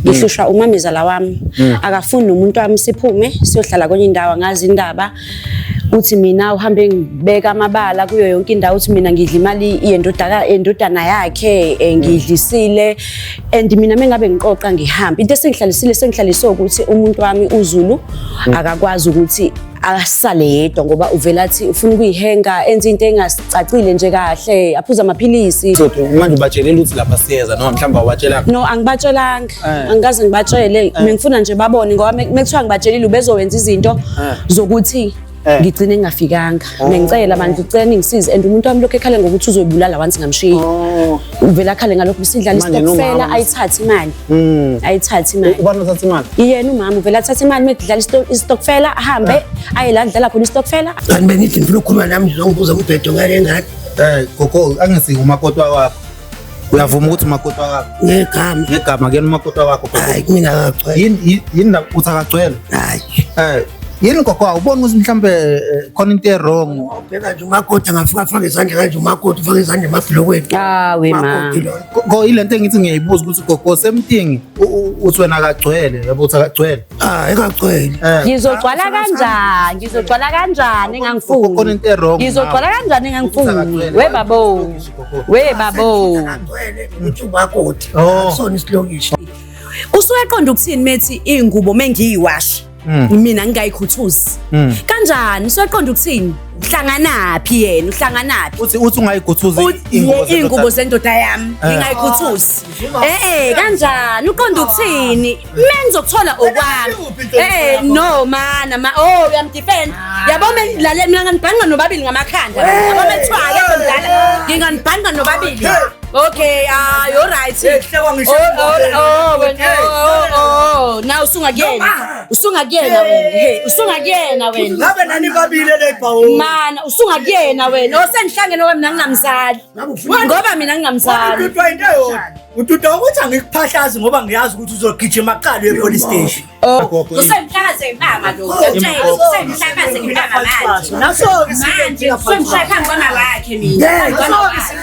Ngihlushwa umamezala wami. Akafuni nomuntu wami siphume siyohlala kwenye indawo angazi indaba. Uthi mina uhambe ngibeka amabala kuyo yonke indawo, uthi mina ngidla imali yendodaka endodana yakhe, ngidlisile. And mina mengabe ngiqoqa ngihamba, into esengihlalisile sengihlaliswe ukuthi umuntu wami uZulu akakwazi ukuthi asale yedwa ngoba uvela athi ufuna ukuyihenga, enze into engasicacile nje kahle, aphuze amaphilisi. So manje ubatshelile ukuthi lapha siyeza noma mhlawumbe awubatshelanga? No, angibatshelanga. Angikaze ngibatshele. Mina ngifuna nje babone ngoba mekuthiwa ngibatshelile ubezowenza izinto zokuthi ngigcine ngingafikanga. Bengicela bandla, ucela ningisize, and umuntu wami lokhu ekhale ngokuthi uzoyibulala once ngamshiya. Uvela akhale ngalokhu, sidlala Manje isitokfela, nomama- ayithathe imali. Ayithathe imali. Ubani othatha imali? Yena umama uvela athathe imali mekudlala isitokfela, ahambe aye la kudlala khona isitokfela. Kanti bengithi ngifuna ukukhuluma nami, ngizongibuza umbhedo ngale ngane. Gogo, angithi umakoti wakho. Uyavuma ukuthi umakoti wakho? Ngegama. Ngegama kuyena umakoti wakho gogo. Hayi, kumina akagcwele. Yini la uthi akagcwele? Hayi. Yini gogo, awuboni ukuthi mhlambe khona into e-wrong? Ubheka nje umakoti angafika afake izandla kanje, umakoti ufake izandla emabhlokweni. Awe ma. Umakoti lo. Gogo, ile nto engithi ngiyayibuza ukuthi gogo semting uthi wena akagcwele, yabo uthi akagcwele. Ah, ekagcwele. Ngizogcwala kanjani? Ngizogcwala kanjani engangifuni? Khona into e-wrong. Ngizogcwala kanjani engangifuni? Akagcwele. We babo. We babo. Akagcwele ukuthi umakoti. Oh. Akusona isilokishi. Usuyeqonda ukuthini methi ingubo mengiyiwasha? Mina ngingayikhuthuzi. Kanjani? Usuyeqonda ukuthini? Uhlanganaphi yena? Uhlanganaphi? Uthi ungayikhuthuzi ingubo zendoda. Ingubo zendoda yami ngingayikhuthuzi. Kanjani? Uqonda ukuthini? Mengizokuthola okwami. No mana ma, oh uyamdefend. Yabo mengilale mina nganibhanqa nobabili ngamakhanda. Yabo mekuthiwa akekho mdala, nginganibhanqa nobabili. Okay, you're right. Oh, oh, oh, wena, oh, oh, oh. Now usungakuyena. Usungakuyena wena. Hey, usungakuyena wena. Ngabe nani babili le bhawo. Mana, usungakuyena wena. Oh, sengihlangene ngoba mina ngingamzali. Ngoba mina ngingamzali. Ututwa into eyodwa. Ututwa ukuthi angikuphahlazi ngoba ngiyazi ukuthi uzogijima kuqala uye police station. Oh, usemhlakaze impama lo. Ngiyakutshela, usemhlakaze impama manje. Naso-ke Manje usemshaye phambi kwama wakhe mina.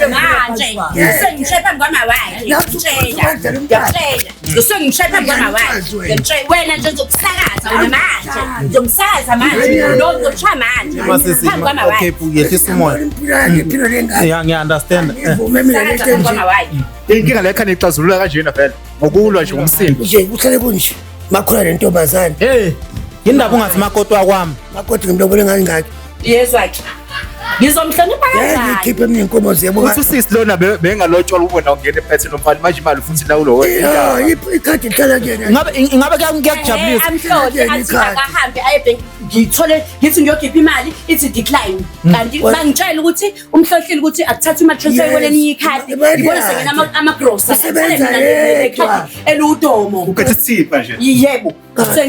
Manje usengishaye phambi kwama wakhe. Ngiyakutshela. Ngiyakutshela. Usengishaye phambi kwama wakhe. Ngiyakutshela. Wena nje uzokusakaza wena manje. Ngizomsakaza manje. Lo uzokushaya manje. Masisi, Phambi kwama okay, wakhe. yehlisa umoya. Impilo yakhe, impilo lengane. Yeah, ngiya-understand. Ngivume mina lento Sakaza phambi enje. kwama wakhe. Inkinga le khani ixazulula kanjena vele ngokulwa nje ngomsindo. Nje kuhlale kunje. Makhula lentombazane. Hey, yindaba ungathi makoti wakwami. Makoti ngimlobole ngani ngakhe. Yezwa ke. Ngizomhlonipha Ngeke kanjani? ngikhiphe mina inkomo ziyebo. Uthi usisi lona bengalotshola ubona ungena ephethe nomfana manje imali futhi lawulo wena. Yeah, ikhadi lihlala kuyena. Ingabe kuyakujabulisa? Amhlole athi akahambe aye ebhenki, ngithole ngithi ngiyokhipha imali ithi decline, kanti bangitshela ukuthi umhlohlile ukuthi akuthathwe imali transfer kwelinye ikhadi, Imali ngibona yakhe. sengena ama-grocer Usebenza yedwa. eludomo. Ukhethe isithipha nje. Yebo.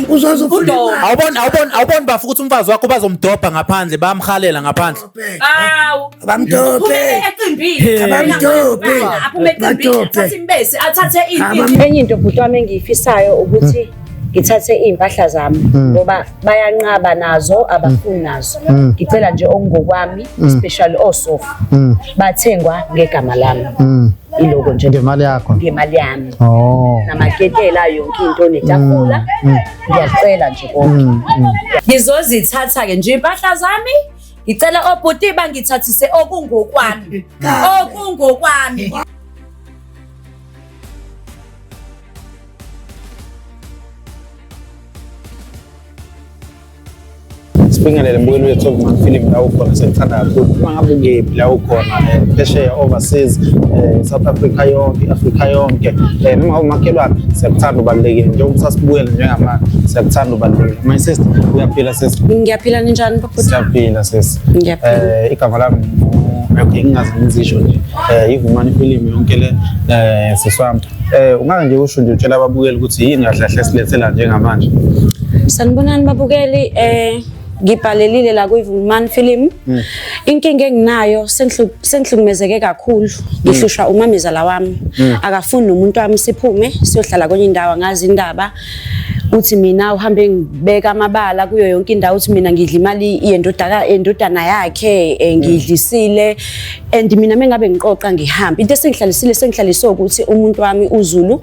Uzoze ufune Udomo. imali. Awuboni bafu ukuthi umfazi wakho bazomdobha ngaphandle, bayamhalela ngaphandle. Awu. Abamdope. Uphume ecimbini. Abamdope. Aphume ecimbini, Badope. athathe imbesi, athathe Abam- Enye into bhuti wami engiyifisayo ukuthi ngithathe iy'mpahla zami ngoba bayanqaba nazo, abafuni nazo. Ngicela nje okungokwami, especially osofa bathengwa ngegama lami. Iloko nje. Ngemali yakho. Ngemali yami. Oh. Namaketela, yonke into, netafula, ngiyacela nje konke. Ngizozithatha-ke nje iy'mpahla zami. Ngicela obhuti bangithathise okungokwami. Okungokwami. Sibingelele mbukeli wethu Vumani Film la ukhona, sikuthanda kakhulu. Uma ngabe ukephi la ukhona, phesheya, overseas, South Africa yonke, i-Africa yonke, noma ngabe umakhelwane, siyakuthanda, ubalulekile. Njengoba usasibukela njengamanje, siyakuthanda, ubalulekile. My sister, uyaphila sis? Ngiyaphila, ninjani bhuti? Siyaphila sis. Ngiyaphila. Igama lami okay, ngingaze ngizisho nje. IVumani Film yonke le, sisi wami. Ungake nje usho nje utshela ababukeli ukuthi yini kahle kahle silethela njengamanje. Sanibonani babukeli, ngibhalelile la kuyiVumani Film. Inkinga enginayo, sengihlukumezeke kakhulu. Ngihlushwa umamezala wami. Akafuni nomuntu wami siphume siyohlala kwenye indawo angazi indaba. Uthi mina uhambe ngibeka amabala kuyo yonke indawo, uthi mina ngidla imali yendodana yakhe, ngidlisile. And mina mengabe ngiqoqa ngihamba, into esengihlalisile sengihlaliswe ukuthi umuntu wami uZulu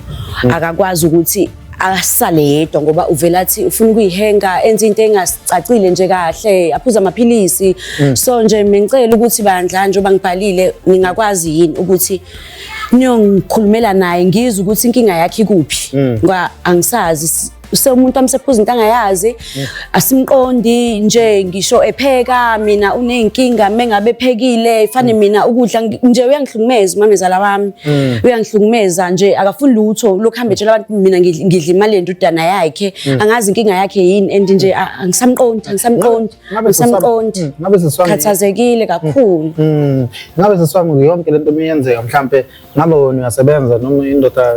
akakwazi ukuthi asale yedwa, ngoba uvela athi ufuna ukuyihenga, enze into engasicacile nje kahle, aphuze amaphilisi. So nje mengicela ukuthi bandla, njengoba ngibhalile, ningakwazi yini ukuthi niyongikhulumela naye, ngizwe ukuthi inkinga yakhe ikuphi, ngoba angisazi umuntu wami sephuza into angayazi, asimqondi nje. Ngisho epheka mina uney'nkinga, mengabe ephekile fane mina ukudla nje uyangihlukumeza umamezala wami, uyangihlukumeza nje, akafuni lutho. Lokhu hambe etshela abantu mina ngidla imali yendodana yakhe. Angazi inkinga yakhe yini, and nje angisamqondi, angisamqondi, angisamqondi. Ngabe sisi wami, Khathazekile kakhulu. Ngabe sisi wami, yonke lento miyenzeka, mhlambe ngabe wena uyasebenza noma indoda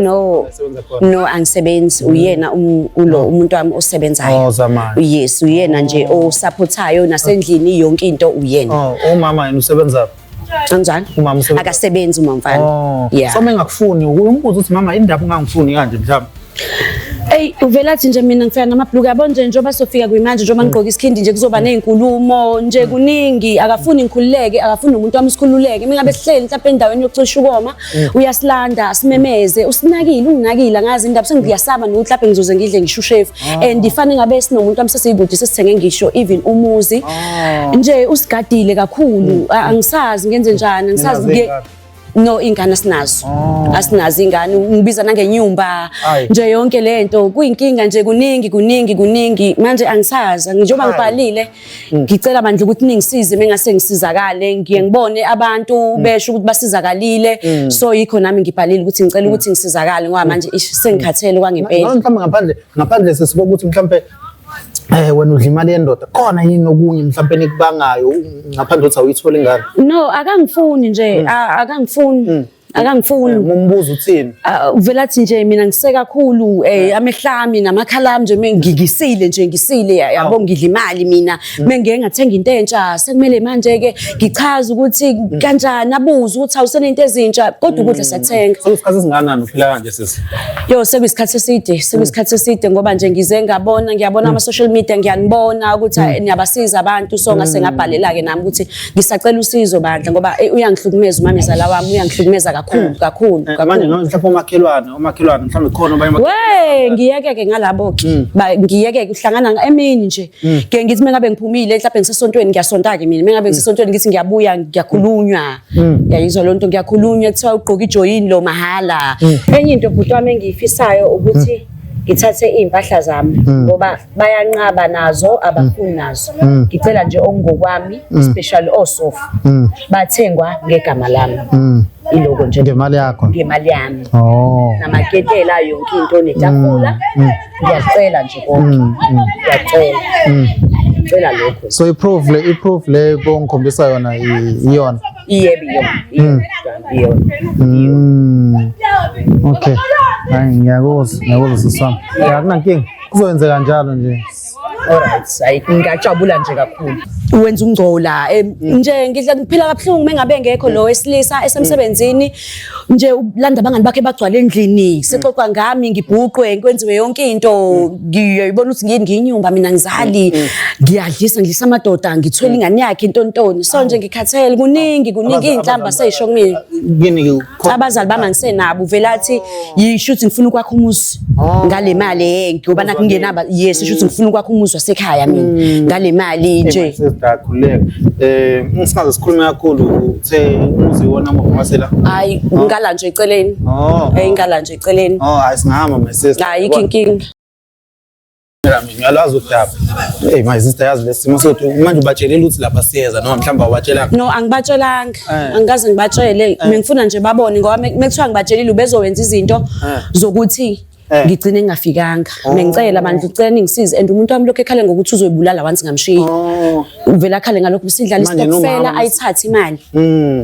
No. iyasebenza khona? No, angisebenzi. Uyena ulo umuntu wami osebenzayo. Oh, zamayo. Yes, uyena nje osupportayo nasendlini, yonke into uyena. Oh, umama yena usebenza? Kanjani? Umama usebenza? Akasebenzi umamfana. Oh. Yeah. So mengakufuni umbuzo ukuthi mama indaba ungangifuni kanje mhlawumbe? Ey, uvela athi nje mina ngifika namabhuluku, yabo nje, njengoba sofika kuyimanje, njengoba ngigqoka isikhindi nje, kuzoba ney'nkulumo nje kuningi. Akafuni ngikhululeke, akafuni umuntu wami sikhululeke. Mingabe sihleli mhlawumbe endaweni yokucisha ukoma, uyasilanda simemeze, usinakile, unginakile, angazi indaba. Sengiyasaba nokuthi lapho ngizoze ngidle ngisho ushefu, and ifane ngabe sinomuntu wami sesiyikude, sesithenge ngisho even umuzi nje, usigadile kakhulu. Angisazi ngenze njani, angisazi. Ninazo iy'ngane? No, ingane asinazo, asinazo ingane. Ngibiza nangenyumba Ayi. nje, yonke lento kuyinkinga nje, kuningi, kuningi, kuningi. Manje angisazi, njengoba Ayi. ngibhalile, ngicela bandla ukuthi ningisize mengase ngisizakale. Ngiye ngibone abantu besho ukuthi basizakalile, so yikho nami ngibhalile ukuthi ngicela ukuthi ngisizakale, ngoba manje ish, sengikhathele kwangempela. Noma mhlawumbe ngaphandle sesibuka ukuthi mhlawumbe wena udla imali yendoda, khona yini okunye mhlawumbe nikubangayo ngaphandle ukuthi awuyitholi ingane? No, akangifuni nje, akangifuni, akangifuni. Ngumbuzo uthini? Ah, uvela athi nje mina ngise kakhulu, amehlami namakhala ami nje ngisile nje, ngisile, yabo, ngidla imali mina. Mengike ngathenga into entsha, sekumele manje ke ngichaze ukuthi kanjani, abuze ukuthi awusenento ezintsha, kodwa ukudla siyathenga. Sekuyisikhathi esingakanani uphila kanje, sisi? Yo, sekuyisikhathi eside, sekuyisikhathi eside, ngoba nje ngize ngabona, ngiyabona ama-social media, ngiyanibona ukuthi niyabasiza abantu, so ngase ngabhalela-ke nami ukuthi ngisacela usizo bandla, ngoba uyangihlukumeza umamezala wami, uyangihlukumeza kakhulu kakhulu. Manje Kakhulu. ngabe mhlawumbe omakhelwane mhlawumbe khona abanye? We, ngiyekeke ngalabo-ke. Ngiyekeke uhlangana emini nje. Ke ngithi mengabe ngiphumile mhlawumbe ngisesontweni, ngiyasonta-ke mina, mengabe ngisesontweni ngithi ngiyabuya, ngiyakhulunywa, yayizwa loo nto, ngiyakhulunywa, kuthiwa ugqoke ijoyini lo mahhala. Enye into, bhuti wami, engiyifisayo ukuthi ngithathe iy'mpahla zami, ngoba bayanqaba nazo, abafuni nazo. Ngicela nje okungokwami, especially osofa bathengwa ngegama lami, iloko nje. Ngemali yakho? Ngemali yami. Oh. Namaketela, yonke into, netafula, ngiyacela nje konke, ngiyacela, ngicela lokho. So i-proof le bongikhombisa yona iyona? Yebo, iyona, iyona, iyona. Okay. Hayi, ngiyakuzwa, ngiyakuzwa sisi wami. Ya, akunankinga. Kuzokwenzeka njalo nje. Alright, hayi, ngingajabula nje kakhulu. Wenza ungcola nje, ngidla ngiphila kabuhlungu mengabe ngekho lo wesilisa esemsebenzini nje, ulanda abangani bakhe bagcwale endlini, sexoxa ngami, ngibhuqwe, kwenziwe yonke into. Ngiyayibona ukuthi ngiyini, ngiyinyumba mina, ngizali, ngiyadlisa, ngidlisa amadoda, ngithwele ingane yakhe, intontoni. So nje ngikhathele, kuningi, kuningi, iy'nhlamba seyisho kumina. Kini? Abazali bami angisenabo. Uvela athi yisho ukuthi ngifuna ukwakha umuzi ngale mali, ngoba nakho ngingenaba. Yes, isho ukuthi ngifuna ukwakha umuzi wasekhaya mina ngale mali nje. Sister, khululeka. Singaze sikhulume kakhulu, uthe umuzi wona ngomasela. Hayi, ngala nje eceleni. Oh. Ngala nje eceleni. Oh, hayi, singahamba, my sister. Ayikho inkinga. Ngiyalwazi udaba. Hey my sister, yazi lesimo sokuthi manje ubatshelile ukuthi lapha siyeza noma mhlawumbe awubatshelanga? No, angibatshelanga. Angikaze ngibatshele. Mina ngifuna nje babone, ngoba mekuthiwa ngibatshelile ubezowenza izinto zokuthi ngigcine ngingafikanga. Bengicela bandla, ucela ningisize, and umuntu wami lokhu ekhale ngokuthi uzoyibulala once ngamshiya. Oh. Uvela akhale ngalokhu, sidlala Manje isitokfela, nomama- ayithathe imali.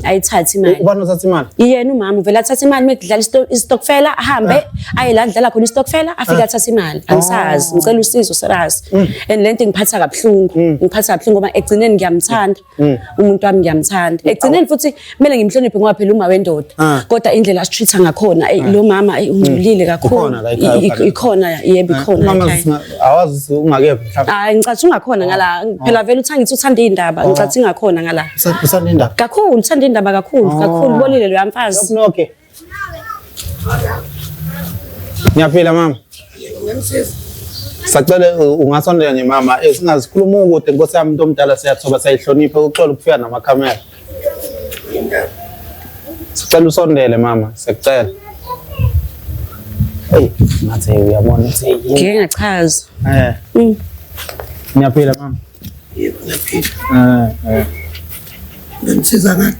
Ayithathe imali. Ubani othatha imali? Yena umama uvela athathe imali mekudlala isitokfela, ahambe aye la dlala khona isitokfela, afike athathe imali. Angisazi, ngicela usizo serious. And lento ingiphatha kabuhlungu, ngiphatha kabuhlungu ngoba egcineni ngiyamthanda. Umuntu wami ngiyamthanda. Egcineni futhi kumele ngimhloniphe ngoba phela uma wendoda. Kodwa indlela asitreat ngakhona, ey, lo mama, ey, ungcolile kakhulu. Ukhona la la ekhaya. Ikhona yebo ikhona. Mama awazi ungakephi mhlawumbe. Hayi ngicathi ungakhona ngala. Phela vele uthanda ngithi uthanda indaba. Ngicathi ingakhona ngala. Usanda indaba. Kakhulu uthanda indaba kakhulu kakhulu bolile lo yamfazi. Nokhe. Ngiyaphila mama. Sacela ungasondela nje mama, singazikhuluma ukude nkosi yami umuntu omdala siyathoba siyayihlonipha uxolo ukufika namakhamera. Sicela usondele mama, siyacela. Hey, ngathi uyabona ukuthi yini. Ngike ngachaza. Eh. Ngiyaphila mama. Yebo, ngiyaphila. Eh. Ngisiza ngani?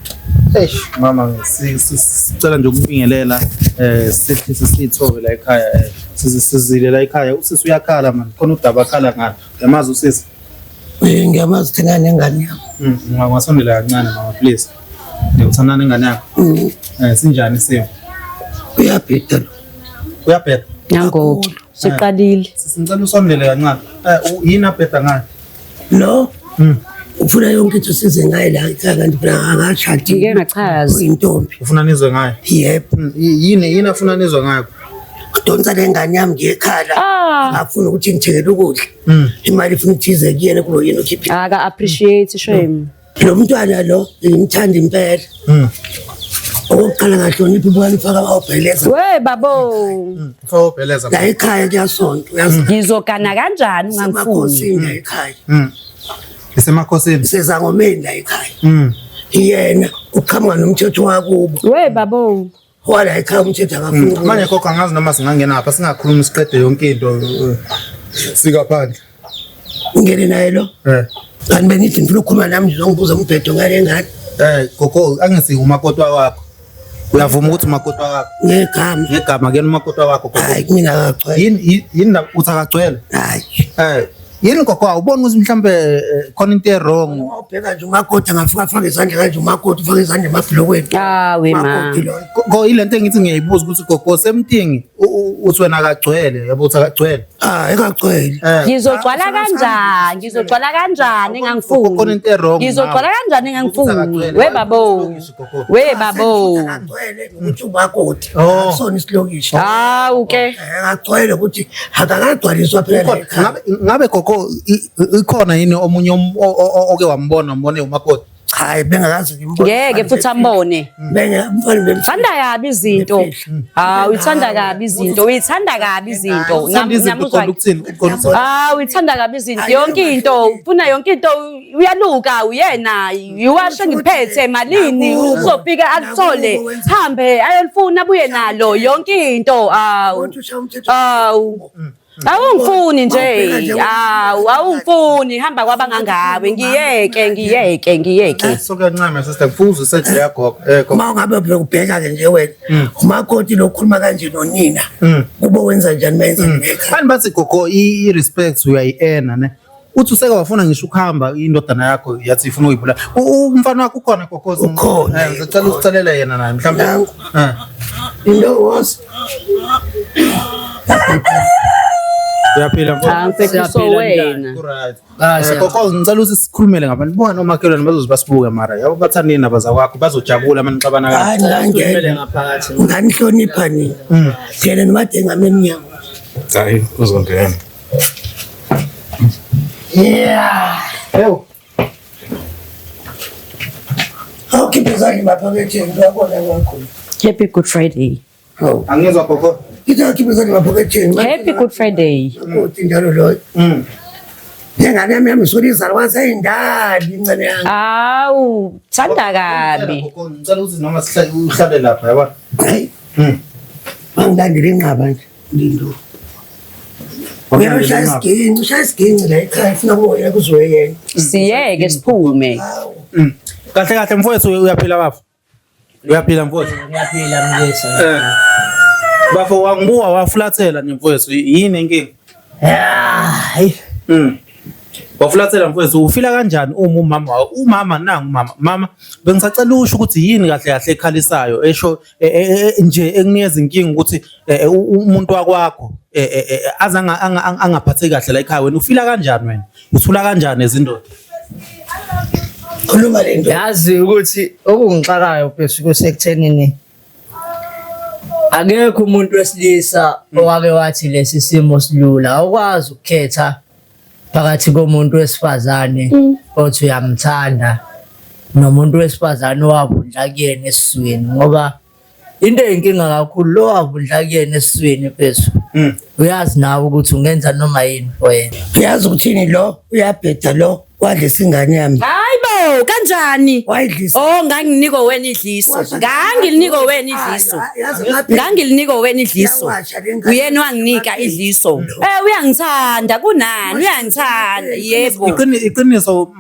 Eish mama sicela nje ukubingelela sithi sisithobe la ekhaya sizile la ekhaya usisi uyakhala man khona udaba akhala ngalo uyamazi usisi. Ngiyamazi thina nengane yami. Ungasondela kancane mama please. Ngikuthanda nengane yakho. Sinjani isimo? Uyabheda lo. Uyabheda? Nangoku siqalile. Sicela usondele kancane. Yini abheda ngayo? Lo ufuna yonke into size ngayo la ekhaya kanti phela akashadi. Ngike ngachaza. Uyintombi. Ufuna nizwe ngayo? Yebo. Yini afuna nizwe ngayo? Udonsa le ngane yami ngekhala. Afuna ukuthi ngithengele ukudla. Imali ifuna ithize kuyena kulo yena ukhiphe. Aka appreciate shame. Lo mntwana lo ngimthanda impela. Okokuqala ngahlonipha ubukani ufaka awubheleza. We babo. Ufaka ubheleza. La ekhaya kuyasontwa uyazi. Ngizogana kanjani ungangifuni? Semakhosini la ekhaya. Isemakhosini. Sezangomeni la ekhaya. Yena uqhamuka nomthetho wakubo. We babo. Wala ekhaya umthetho akafuni. Manje gogo angazi noma singangena lapha singakhuluma siqede yonke into sikaphandle. Ungene naye lo? Kanti benithi ngifuna ukukhuluma nami nje uzongibuza umbhedo ngale ngane. Gogo angithi umakoti wakho. Uyavuma ukuthi umakoti wakho? Ngegama. Ngegama kuyena umakoti wakho gogo. Hayi mina akagcwele. Yini yini uthi akagcwele? Hayi. Yini gogo awuboni ukuthi mhlambe khona into e-wrong? Ubheka nje umakoti angafika afake izandla kanje umakoti ufake izandla emabhlokweni. Awe ma. Gogo ilento engithi ngiyayibuza ukuthi gogo semtingi uthi wena akagcwele yabo uthi akagcwele. Ah ekagcwele. Ngizogcwala kanjani? Ngizogcwala kanjani engangifuni? Khona into e-wrong. Ngizogcwala kanjani engangifuni? We babo. We babo. Akagcwele ukuthi umakoti. Akusona isilokishi. Hawu ke. Akagcwele ukuthi akakagcwaliswa phela. Ngabe gogo ikhona yini omunye oke wambona mbone umakoti? Cha bengakazi ngimbone. Ngeke futhi ambone. Bengeke Thanda kabi izinto. Ah uyithanda kabi izinto. Uyithanda kabi izinto. Ah uyithanda kabi izinto. Yonke into ufuna yonke into uyaluka uyena. Iwasho ngiphethe malini uzofika alithole. Hambe ayolifuna abuye nalo yonke into. Awu. Awu. Awungifuni nje. Awu awungifuni hamba kwabangangawe ngiyeke ngiyeke ngiyeke. Soke ncame sister mfuzo sethi yagogo. Uma ungabe ubheka ke nje wena umakoti lokhuluma kanje nonina kubo wenza njani mayenza ngekha. Bani bathi gogo i respect uyayi-earna ne. Uthi useke wafuna ngisho ukuhamba indodana yakho yathi ifuna ukuyibulala. Umfana wakho ukhona gogo? Ukhona. Ngicela usicelele yena naye mhlawumbe. Into was Uyaphila mfowethu. Wena. Right. Gogo ngicela ukuthi sikhulumele ngabantu. Bona omakhelwane bazoze basibuke mara. Yabo bathanda indaba zakwakho bazojabula manje xabana kahle. Hayi ngaphakathi. Nganihlonipha nini? Ngene nomade ngame emnyango. Hayi uzongena. Yeah. Ew. Awukhiphe izandla emaphaketheni uyabona kwakho. Happy Good Friday. Hawu. Angizwa gogo. Ithi awukhiphe izandla emaphaketheni. Happy Good Friday. Makoti njalo loyo. Lengane yami yami izalwa kwaseyindali incane yami. Awu, thanda kabi. Gogo ngicela ukuthi noma sihlale uhlale lapha yabona. Hayi. Bangilandela inqaba nje lindo. Uyashaya isiginci, ushaya isiginci la ekhaya ufuna kuwena kuzwe yena. Siyeke siphume. Kahle kahle mfowethu uyaphila bafo. Uyaphila mfowethu. Ngiyaphila mlisa. Bafo wangibuka wafulathela nje mfowethu yini inkinga? Hayi. Wafulathela mfowethu ufila kanjani uma umama umama nangu mama mama bengisacela usho ukuthi yini kahle kahle ekhalisayo esho nje ekunikeza inkinga ukuthi umuntu wakwakho azange angaphatheki kahle la ekhaya wena ufila kanjani wena uthula kanjani ezindoda? Khuluma lento. Yazi ukuthi okungixakayo bese kusekuthenini Akekho umuntu wesilisa owake wathi lesi simo silula. Awukwazi ukukhetha phakathi komuntu wesifazane othi uyamthanda nomuntu wesifazane owavundla kuyena esiswini ngoba into eyinkinga kakhulu lo wavundla kuyena esiswini mfethu. Uyazi nawe ukuthi ungenza noma yini for yena. Uyazi ukuthini lo uyabheda lo wadlisa ingane yami. Hayi bo, kanjani? Wayidlisa. Oh, nganginikwe wena idliso. Ngangilikwe wena idliso. Ngangilikwe wena idliso. Iyawasha le ngane. Uyena wanginika idliso. Eh uyangithanda kunani? Uyangithanda. Yebo. Iqiniso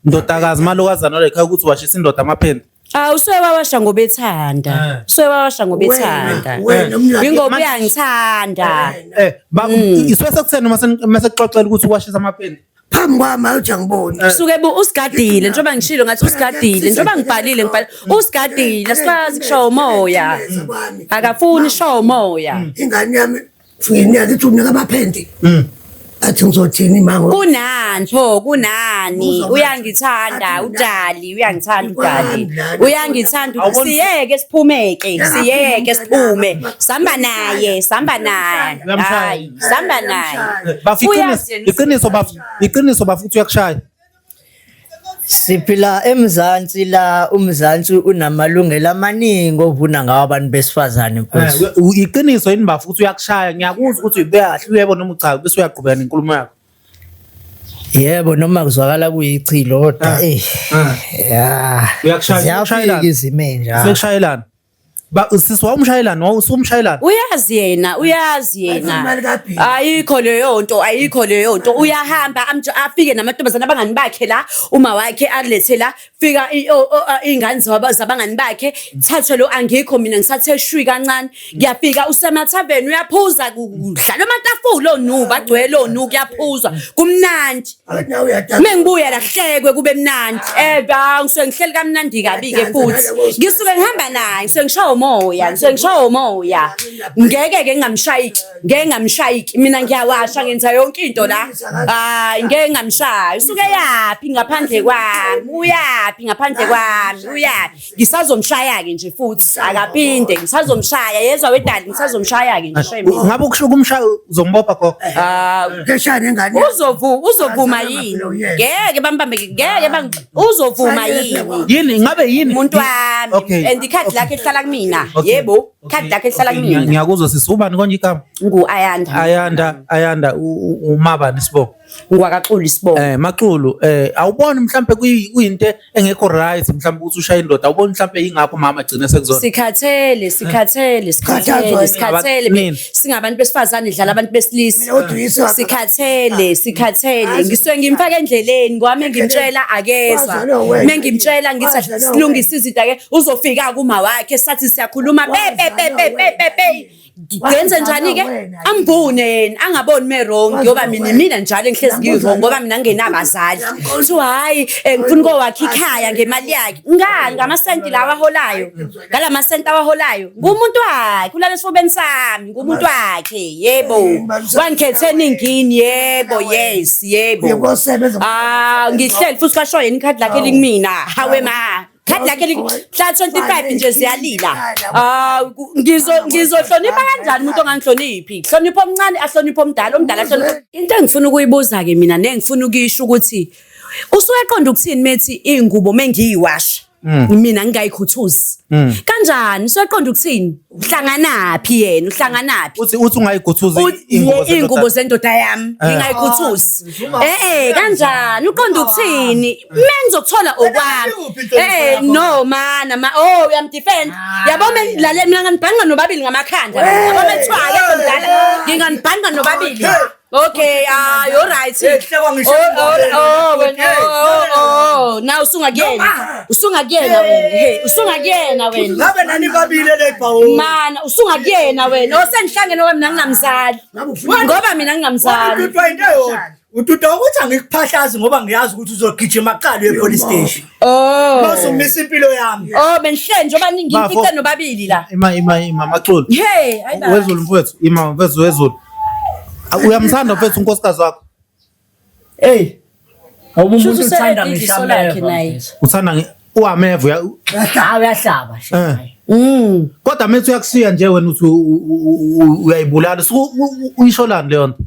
ndodakazi malokazana la ekhaya ukuthi washisa indoda amaphenti. Ah usuke wawasha ngobethanda. Usuke wawasha ngobethanda. Wena umlando. Ingoba uyangithanda. Ba isuke sekutheni mase kuxoxela ukuthi washisa amaphenti. Phambi kwami awuthi angiboni. Suke bu usigadile njengoba ngishilo ngathi usigadile njengoba ngibhalile ngibhalile usigadile asikwazi kushawa umoya. Akafuni ishawa umoya. Ingane yami nginika ithi unika amaphenti. Athi ngizothini mango. Kunani pho kunani uyangithanda udali uyangithanda udali uyangithanda siyeke siphumeke siyeke siphume samba naye samba naye hayi samba naye Bafu Uyazi yena iqiniso bafu iqiniso bafu ukuthi uyakushaya. Siphila eMzansi la uMzansi unamalungelo amaningi ovuna ngawo abantu besifazane mfethu. Iqiniso yini bafu ukuthi uyakushaya ngiyakuzwa ukuthi uyibe kahle uyebo noma cha bese uyaqhubeka nenkulumo yakho. Yebo noma kuzwakala kuyichilo kodwa eh ya Uyakushaya, ziyafika uyakushayelana. izimo enjalo. Sekushayelana. Ba sisi wawumshayelana wawusumshayelana. Uyazi yena uyazi yena Imali kaBhili. ayikho leyo nto ayikho leyo nto uyahamba afike namantombazane abangani bakhe la uma wakhe alethe la fika iy'ngane zabangani bakhe thathwe lo angikho mina ngisathe shwi kancane ngiyafika usemathaveni uyaphuza kudlalwa amatafula onu bagcwele onu kuyaphuzwa kumnandi Athi nawe uyadaka. Mengibuya la kuhlekwe kube mnandi. Ba ngisuke ngihleli kamnandi kabi ke futhi. Ngisuke ngihamba naye, ngisuke ngishaya umoya, ngisuke ngishaya umoya. Ngeke ke ngingamshayiki, ngeke ngingamshayiki. Mina ngiyawasha ngenza yonke into la. Hayi ngeke ngingamshayi. Usuke yaphi ngaphandle kwami? Uyaphi ngaphandle kwami? Uyaphi? Ngisazomshaya ke nje futhi akaphinde ngisazomshaya. Yezwa wedali ngisazomshaya ke nje shame. Ngabe ukusho kumshaya uzombopha gogo. Ah Ngeshaya nengane. Uzovuma yini? Ngeke bambambe ngeke bang uzovuma yini? Yini ngabe yini? Umuntu wami Okay. and ikhadi lakhe lihlala kumina. Okay. Yebo, ikhadi lakhe lihlala Okay, kumina. Ngiyakuzwa sisi ubani konje igama? Ngu Ayanda. Ayanda umabani sibongo. Ngwakaxulu isibongo. Maxulu awuboni mhlambe kuyinto engekho right mhlambe ukuthi ushaye indoda awuboni mhlambe ingakho mama agcine sekuzona. Sikhathele, sikhathele, sikhathele, sikhathele. Nini? Singabantu besifazane dlala abantu besilisa. Mina kodwa uyise wakhe- Sikhathele, sikhathele. Ngisuke ngimfaka endleleni kwami ngimtshela akezwa. Wazalwa wena. Mengimtshela ngithi Wazalwa silungise izinto ake uzofika kuma wakhe sathi siyakhuluma pe pe pe pe pe pe pe. Ngenze njani ke? Ambune yena angaboni me wrong ngoba mina mina njalo ngihlezi ngi wrong ngoba mina ngingenabazali. Kuthiwa hayi ngifuna ukowakha ikhaya ngemali yakhe. Ngani ngamasenti lawa aholayo? Ngalamasenti awaholayo. Ngumuntu wakhe ulala esifubeni sami, ngumuntu wakhe. Yebo. Wangikhethe eningini yebo, yes, yebo. Uyosebenza. Ah, ngihleli futhi kasho yena ikhadi lakhe likumina. Hawe ma. Khadi lakhe mhla 25 nje ziyalila. Ah, ngizohlonipha kanjani umuntu ongangihloniphi? Hlonipha omncane ahloniphe omdala, omdala ahloniphe. Into engifuna ukuyibuza ke mina nengifuna ukuyisho ukuthi usuke eqonda ukuthini methi ingubo mengiyiwasha mina ngingayikhuthuzi. Kanjani usuke eqonda ukuthini? Uhlanganaphi yena? Uhlanganaphi? Uthi ungayikhuthuzi Ingubo zendoda yami ngingayikhuthuzi. Kanjani uqonda ukuthini? Mengizokuthola okwami. No mana ma oh uyamdefend. Yabo lalela mina nganibhanqa nobabili ngamakhanda. Yabo methiwa akekho mdala. Nginganibhanqa nobabili. Okay, you're right. Oh, now usungakuyena. Usungakuyena wena. Hey, usungakuyena wena. Ngabe nani babili le bhawo. Mana usungakuyena wena. Osengihlangene ngoba mina nginamzali. Ngoba mina nginamzali. Ututwa into eyodwa. Ututwa ukuthi angikuphahlazi ngoba ngiyazi ukuthi uzogijima kuqala uye police station. Oh. Mawusumisa impilo yami. Oh, bengihleli njengoba ningifice nobabili la. Ima Maxulu. Hey, hayi. Wezulu mfowethu, ima mfowethu wezulu. Uyamthanda mfethu unkosikazi wakho? Hey. Awumuntu Shuthi uthanda use-edit ngisho iso lakhe naye. Uthanda Uwameva uya Hayi uyahlaba nje. Eh. Kodwa methi uyakushiya nje wena uthi uyayibulala uyisholani leyo nto?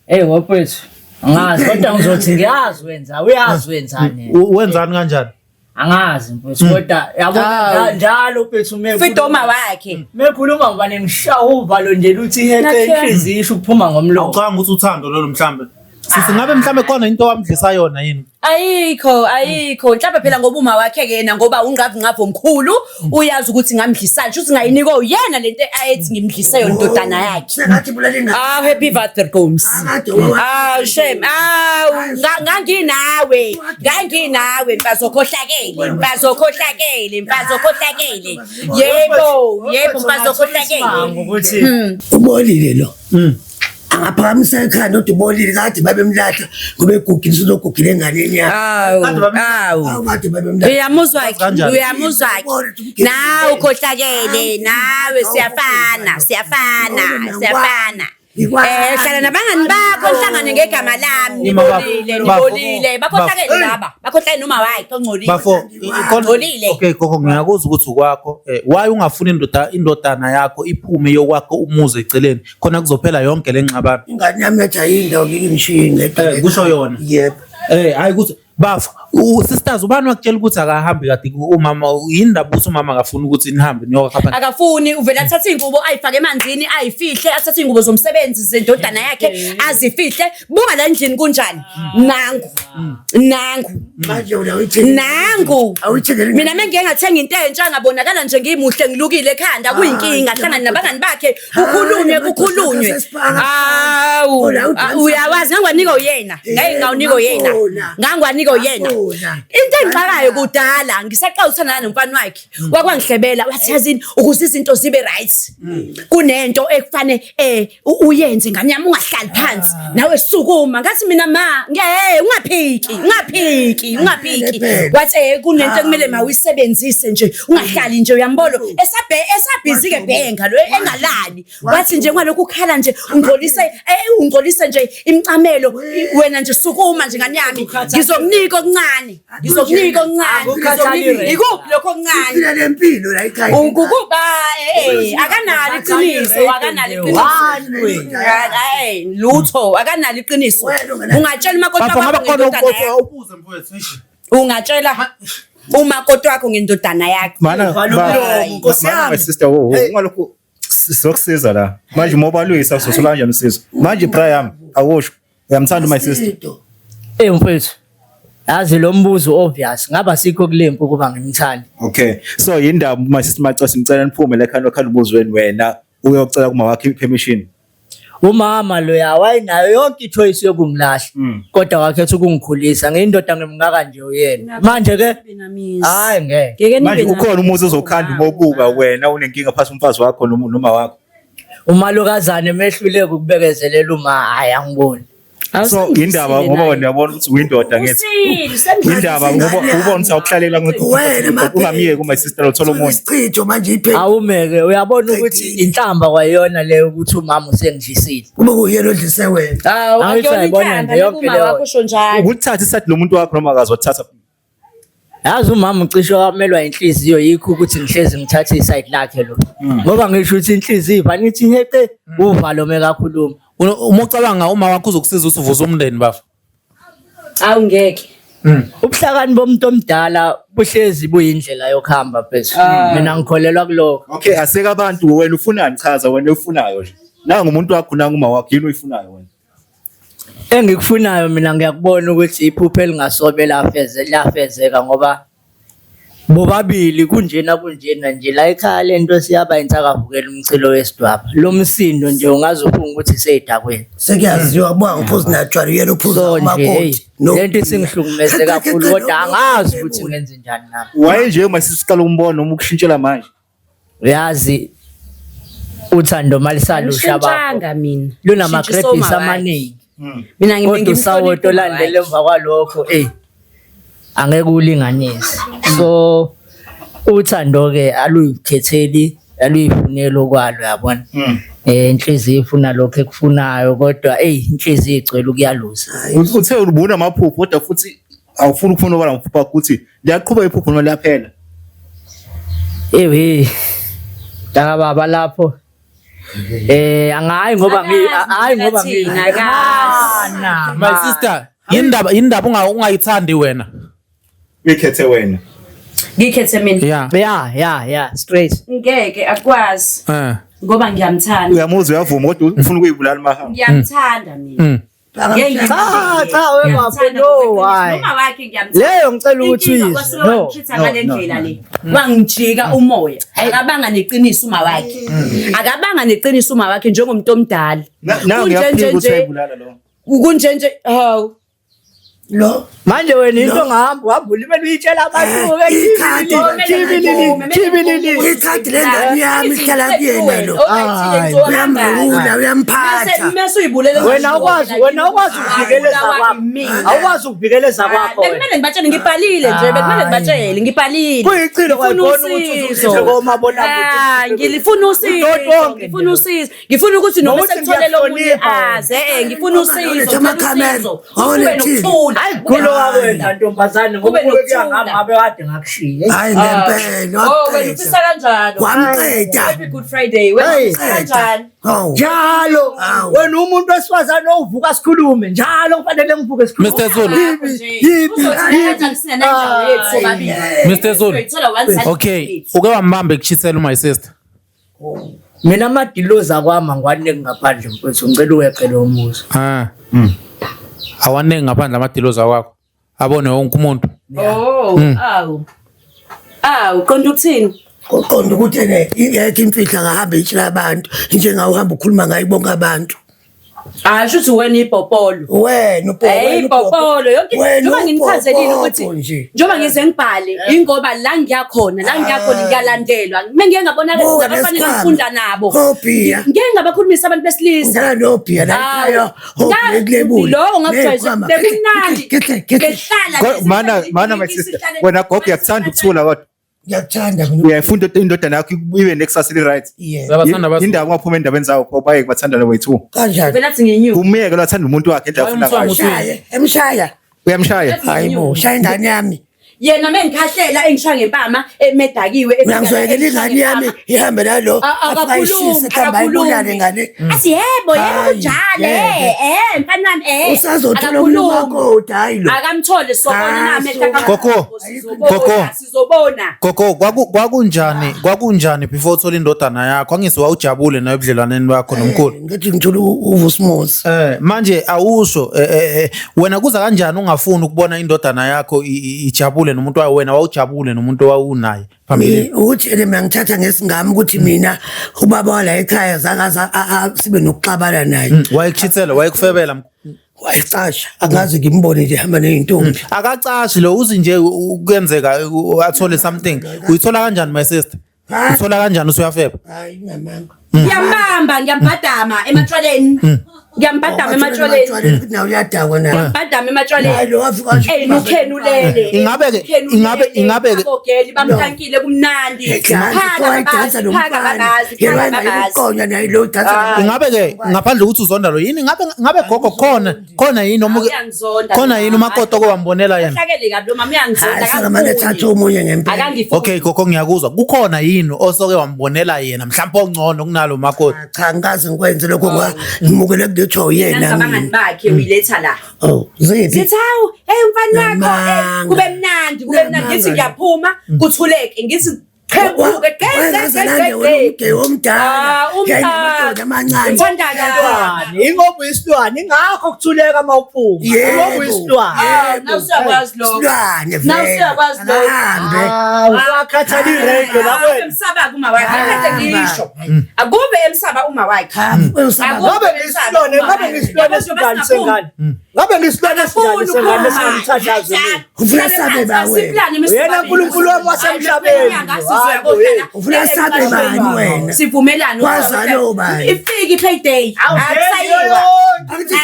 Hey mfowethu. Angazi kodwa ngizothi ngiyazi wenza, uyazi wenzani. Wenzani kanjani? Angazi mfowethu kodwa yabona njalo mfethu Fidoma wakhe. Mekhuluma ngoba nengishaya uvalo nje luthi iheqe inhliziyo isho ukuphuma ngomlomo. Awucabanga ukuthi uthando lolo mhlambe. Sisi ngabe mhlambe khona into owamdlisa yona yini? Ayikho, ayikho. Mhlawumbe phela ngoba uma wakhe ke yena ngoba ungqavu ngqavu omkhulu, uyazi ukuthi ngamdlisani. Shuthi ngayinikwa uyena lento ayethi ngimdlise yona indodana yakhe. Sengathi bulala ingane. Ah, happy Vatergoms. Akade wawa- Ah, shame. Ah, nganginawe. Nganginawe mfazokhohlakele, mfazokhohlakele, mfazokhohlakele. Yebo, yebo mfazokhohlakele. Ukuthi Ubolile lo. Angaphakamisa ekhanda kodwa ubolile kade babemlahla ngoba egugile usuzogugile enganeni yakhe. Awu, awu. Awu kade babemlahla. Uyamuzwa ke, Kanjani? uyamuzwa ke. Nawe ukhohlakele, nawe siyafana, siyafana, siyafana. Eh, hlala nabangani bakho nihlangane ngegama lami. Ima bafo, Nibolile, bafo, nibolile. Bakhohlakele laba. Bakhohlakele noma wakhe ongcolile. Bafo, Ngcolile. Okay gogo ngiyakuzwa ukuthi ukwakho why ungafuni indoda indodana yakho iphume yokwakho umuzi eceleni khona kuzophela yonke le ngxabano. Ingane yami yathi ayindawo ngeke ngishiye ngedwa. Kusho yona. Yebo. Hayi ukuthi bafo sisters ubani wakutshela ukuthi akahambi kade umama yini ndaba ukuthi umama akafuni ukuthi nihambe niyokhapha. Akafuni uvele athathe ingubo ayifake emanzini ayifihle athathe ingubo zomsebenzi zendodana yakhe azifihle buka la endlini kunjani nangu nangu Manje wena awuyithengeli. nangu Awuyithengeli. mina mengike ngathenga into entsha ngabonakala nje ngimuhle ngilukile ekhanda kuyinkinga hlangana nabangani bakhe kukhulunywe kukhulunywe awu uyawazi ngangwanika uyena ngeke ngawunika uyena ngangwanika uyena into engixakayo kudala ngisaqala uthandana nomfana wakhe wakwangihlebela wathi yazini ukuze izinto zibe right kunento ekufane uyenze ngane yami ungahlali phansi nawe sukuma ngathi mina ma ngeke ungaphiki ungaphiki ungaphiki wathi kunento ekumele ma uyisebenzise nje ungahlali nje uyambolo esabhe esabhizi ke bhenga lo engalali wathi nje ngalokhu ukhala nje ungcolise ungcolise nje imicamelo wena nje sukuma nje ngane yami ngizokunika okuncane ngizokunika okuncane ikuphi lokho okuncane Siphila lempilo la ekhaya. Ukuba akanalo iqiniso akanalo iqiniso lutho akanalo iqiniso ungatshela umakoti wakho ngendodana yakho ubuze mfowethu eish. ungatshela umakoti wakho ngendodana yakho Mana Nkosi my sister wo ungalokhu sizokusiza la. Manje uma ubalwisa uzosola kanjani usizo? Manje Brian awusho uyamthanda my sister. Eh mfethu. Yazi lo mbuzo obvious ngaba sikho kulempi ukuba ngimthande. Okay. So yindaba my sister Macose ngicela niphume la ekhaya nokhala umuzweni wena uyocela kuma wakhe permission. Umama loya wayenayo yonke ichoice yokungilahla kodwa wakhetha ukungikhulisa ngiyindoda ngimngaka nje uyena. Manje ke hayi ngeke. Manje ukhona umuzi ozokhanda uma ubuka wena unenkinga phasi umfazi wakho noma wakho. Umalokazane mehluleka ukubekezelela uma hayi angiboni. So indaba ngoba wena uyabona ukuthi uyindoda ngithi. Indaba ngoba ubona ukuthi awuhlalela Wena, ungamyeki uma sister uthola omunye. Isichitho manje iphela. Awumeke uyabona ukuthi inhlamba kwayona leyo ukuthi umama usengidlisile. Kube kuyena odlise wena. Hawu Angithi akuyona ayibona inhlamba nje yonke kuma leyo. wakho usho njalo Ukuthatha iside lomuntu wakho noma akazothatha. Yazi umama ucishe wamelwa inhliziyo yikho ukuthi ngihlezi ngithathe iside lakhe lo. Ngoba ngisho ukuthi inhliziyo ivane ithi heqe uvalo mekakhuluma. Uma ucabanga uma wakho uzokusiza ukuthi uvuze umndeni bafo. Awu ngeke Ubuhlakani bomuntu omdala buhlezi buyindlela yokuhamba mfethu. Mina ngikholelwa kulokho. Okay, aseka abantu wena ufunani chaza wena ufunayo nje. Nangu umuntu wakho nangu uma wakho yini uyifunayo wena? Engikufunayo mina ngiyakubona ukuthi iphupho elingasobe lafeze lafezeka ngoba bobabili kunjena kunjena nje la ekhaya lento siyaba insakavukela umchilo wesidwaba. Lo msindo nje ungaze ufunge ukuthi seyidakweni. Sekuyaziwa kuba ngiphuza natshwala uyena uphuza So nje hey, umakoti. No. lento isingihlukumeze kakhulu kodwa angazi ukuthi ngenze njani nami. Waye nje uma sisiqala umbona uma ukushintshela manje. Uyazi uthando malisalusha bakho Angishintshanga mina lunamagrebhisi amaningi. mina Kodwa usawoti olandela emva kwalokho eh angeke ulinganise. So uthando ke aluyikhetheli aluyifuneli okwalo yabona. Inhliziyo ifuna lokho ekufunayo kodwa ey inhliziyo igcwele ukuyaluza. Uthe ubuna amaphupho kodwa futhi Awufuni ukufuna ubala ngophupho wakho ukuthi liyaqhubeka iphupho noma liyaphela. Ewe. Mntaka baba lapho. Angayi ngoba ngi hayi ngoba Thina, akazi. ngina. My sister, yindaba ungayithandi wena. Uyikhethe wena. Ngikhethe mina. Yeah. Yeah, yeah, yeah, straight. Ngeke akwazi ngoba ngiyamthanda. Uyamuzwa uyavuma kodwa ufuna ukuyibulala mahamba. Ngiyamthanda mina. Ngeke Cha, cha, we bafo, no, hayi. Noma wakhe ngiyamthanda. Leyo ngicela ukuthi Inkinga uyizwe. kwasuke No. wangitreat-a ngale ndlela le. Wangijika umoya. Akabanga neqiniso uma wakhe. Akabanga neqiniso uma wakhe njengomuntu omdala. Na ngiyaphika ukuthi uyayibulala lo. Kunje nje hawu. Lo Manje wena into ngihamba uhamba ulimele uyitshela abantu ke Ikhadi. khibilili. Ikhadi lengane yami ihlala kuyena lo. Uyamrula, uyamphatha. Mase uyibulele Wena awukwazi, wena awukwazi ukuvikeleza kwakho. Awukwazi ukuvikeleza kwakho wena. Bekumele ngibatshele ngibhalile nje, bekumele ngibatshele ngibhalile. Kuyichilo Ngifuna kwayibona ukuthi usizo. usuze komabonakude. Ah, ngilifuna usizo, Udoti wonke ngifuna usizo. Ngifuna ukuthi noma Nokuthi sekuthole omunye ngiyakuhlonipha. aze, ngifuna usizo, Olethe ngifuna amakhamera, usizo. Kube awolethile. nokuthula. Hayi gulo wena ntombazane ngoba Kube kube nokuthula. kuyangihamba kade ngakushiya. Hayi ngempela Oh, wena ufisa waqeda. kanjalo. Wamqeda. Happy Good Friday. Wena Hey. ufisa kanjani? Hawu. Njalo Awu. wena umuntu wesifazane ovuka sikhulume njalo kufanele ngivuke sikhulume. Mr Zulu. Yipi, Mr Zulu. Okay, uke wambamba ekuchisela my sister. Mina amadiloza kwami angwaneki ngaphandle mfethu ngicela uweqe lo muzi. Ah. Awanengi ngaphandle amadiloza wakho. Abone wonke umuntu. Oh, awu. Awu, qonda ukuthini? Kuqonda ukuthi ene ingekho imfihlo angahambe itshela abantu njengawuhamba ukhuluma ngayo bonke abantu. Ah, shuthi wena ibhopolo. Wena uPopo. Hey ibhopolo yonke Wena njengoba nginichazelile ukuthi ubhobho nje. njengoba ngize ngibhale ingoba la ngiyakhona la ngiyakhona ngiyalandelwa mengike ngabonakala Buka abafana nesikhwama. ngifunda nabo Hobhiya. ngike ngabakhulumisa abantu besilisa Ngidlala nobhiya la ekhaya. Hobhiya kulebuli. Lowo ngakujwayeza Nezikhwama. bekumnandi Kehle, kehle. behlala Mana mana my sister. Wena gogo uyakuthanda ukuthula kodwa. Ngiyakuthanda mina. Uyayifunda indodana yakho ibe nekusasa eli right. Yeah. Uyabathanda abaZulu. Indaba ungaphuma endabeni zawo ngoba bayeke bathandane wethu. Kanjani? vele athi ngenyuka Umyeke lo athanda umuntu wakhe indlela afuna ngayo. Emshaye, emshaya. Uyamshaya. Hayi bo, shaya ingane yami. yena mengikhahlela engishaya ngempama emedakiwe Uyangizwekela ingane yami ihambe nalo. Akakhulumi mhlawumbe ayibulale ingane. Athi yebo yebo Hayi, kunjalo ngeke. mfana wami Usazothola omunye umakoti hayi lo. Akamthole sobona Ah, namehla Gogo. Gogo. sizobona Gogo, kwakunjani before uthola indodana yakho? Angithi wawujabule nayo ebudlelwaneni bakho nomkhulu. Ngithi ngithola uVusimosi. Manje awusho wena kuza kanjani ungafuni ukubona indodana yakho ijabule nomuntu wayo wena wawujabule nomuntu owawunaye phambili? Ukuthi ene mina ngithatha ngesingami ukuthi mina ubaba wala ekhaya zangaze sibe nokuxabana naye. Wayekuchithela, wayekufebela. Wayecasha angaze ngimbone nje ehamba ney'ntombi. Akacashi lo uzi nje kuyenzeka athole something. Uyithola kanjani my sister? Ha? Uthola kanjani usuyafeba? Hayi ngamanga. Ngiyambamba ngiyambhadama ematshwaleni ngiyambhadama ematshwaleni Futhi nawe uyadakwa naye. ngiyambhadama ematshwaleni Hayi lo wafika washo. Ey nukheni ulele Ingabe-ke- ingabe-ke- abogeli bamtankile kumnandi Phaka wayidansa lo mfana. Yena wayengayi naye lo dansa. Ingabe ke ngaphandle ukuthi uzonda lo yini ngabe gogo khona yini noma Uyangizonda khona yini umakoti owambonela yena? Hlakele kabi lo mama uyangizonda Hayi sakamane ethatha omunye ngempela. Akangifuni. Okay gogo ngiyakuzwa. Kukhona yini osoke wambonela yena mhlawumbe ongcono kunalo makoti? Cha ngikaze ngikwenze lokho ngoba ngimukele kulethwa uyena Nansi abangani mina. bakhe uyiletha la. Oh, ziphi? Sithi hawu, hey mfana wakho, Namanga. kube mnandi, kube mnandi ngithi Namanga. ngiyaphuma, kuthuleke ngithi qhebuke Wayengazalande wena umgewu omdala. Ah, umdala. Yayinamadoda amancane. Uthanda kabi. Ingoba uyisilwane ingakho kuthuleka uma uphuma. Yebo. Ingoba uyisilwane. Ah, nawe usuyakwazi lokho. Silwane vele. Nawe usuyakwazi lokho. Akahambe. Ah, usakhathala iredio la wena. Emsaba kuma wakhe, akade ngisho. Akube emsaba uma wakhe. Hambe usaba. Ngabe ngisilwane, ngabe ngisilwane esinjani sengane? Ngabe ngisilwane esinjani sengane esingamthatha mina? Ufuna sabe ba wena. Uyena uNkulunkulu wami wasemhlabeni. Ufuna sabe bani wena? Sivumelane. Wazalwa ubani? Ifike i-payday. Akusayiwa. Angithi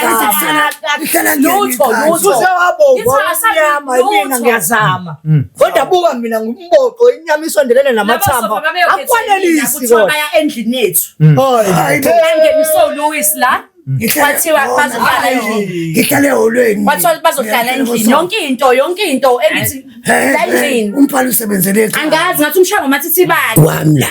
ihlala Lutho, lutho. Ususe wabomvu Ngithi akasabi wamnyama lutho. mina ngiyazama. Kodwa buka mina ngumboqo inyama isondelene Kwathiwa bazohlala endlini. Ngihlale ehholweni. Kwathiwa bazohlala endlini. Yonke into engithi la endlini. Umfana usebenzele ekhaya. Angazi ngathi umshaya ngomathithibane. Wami la.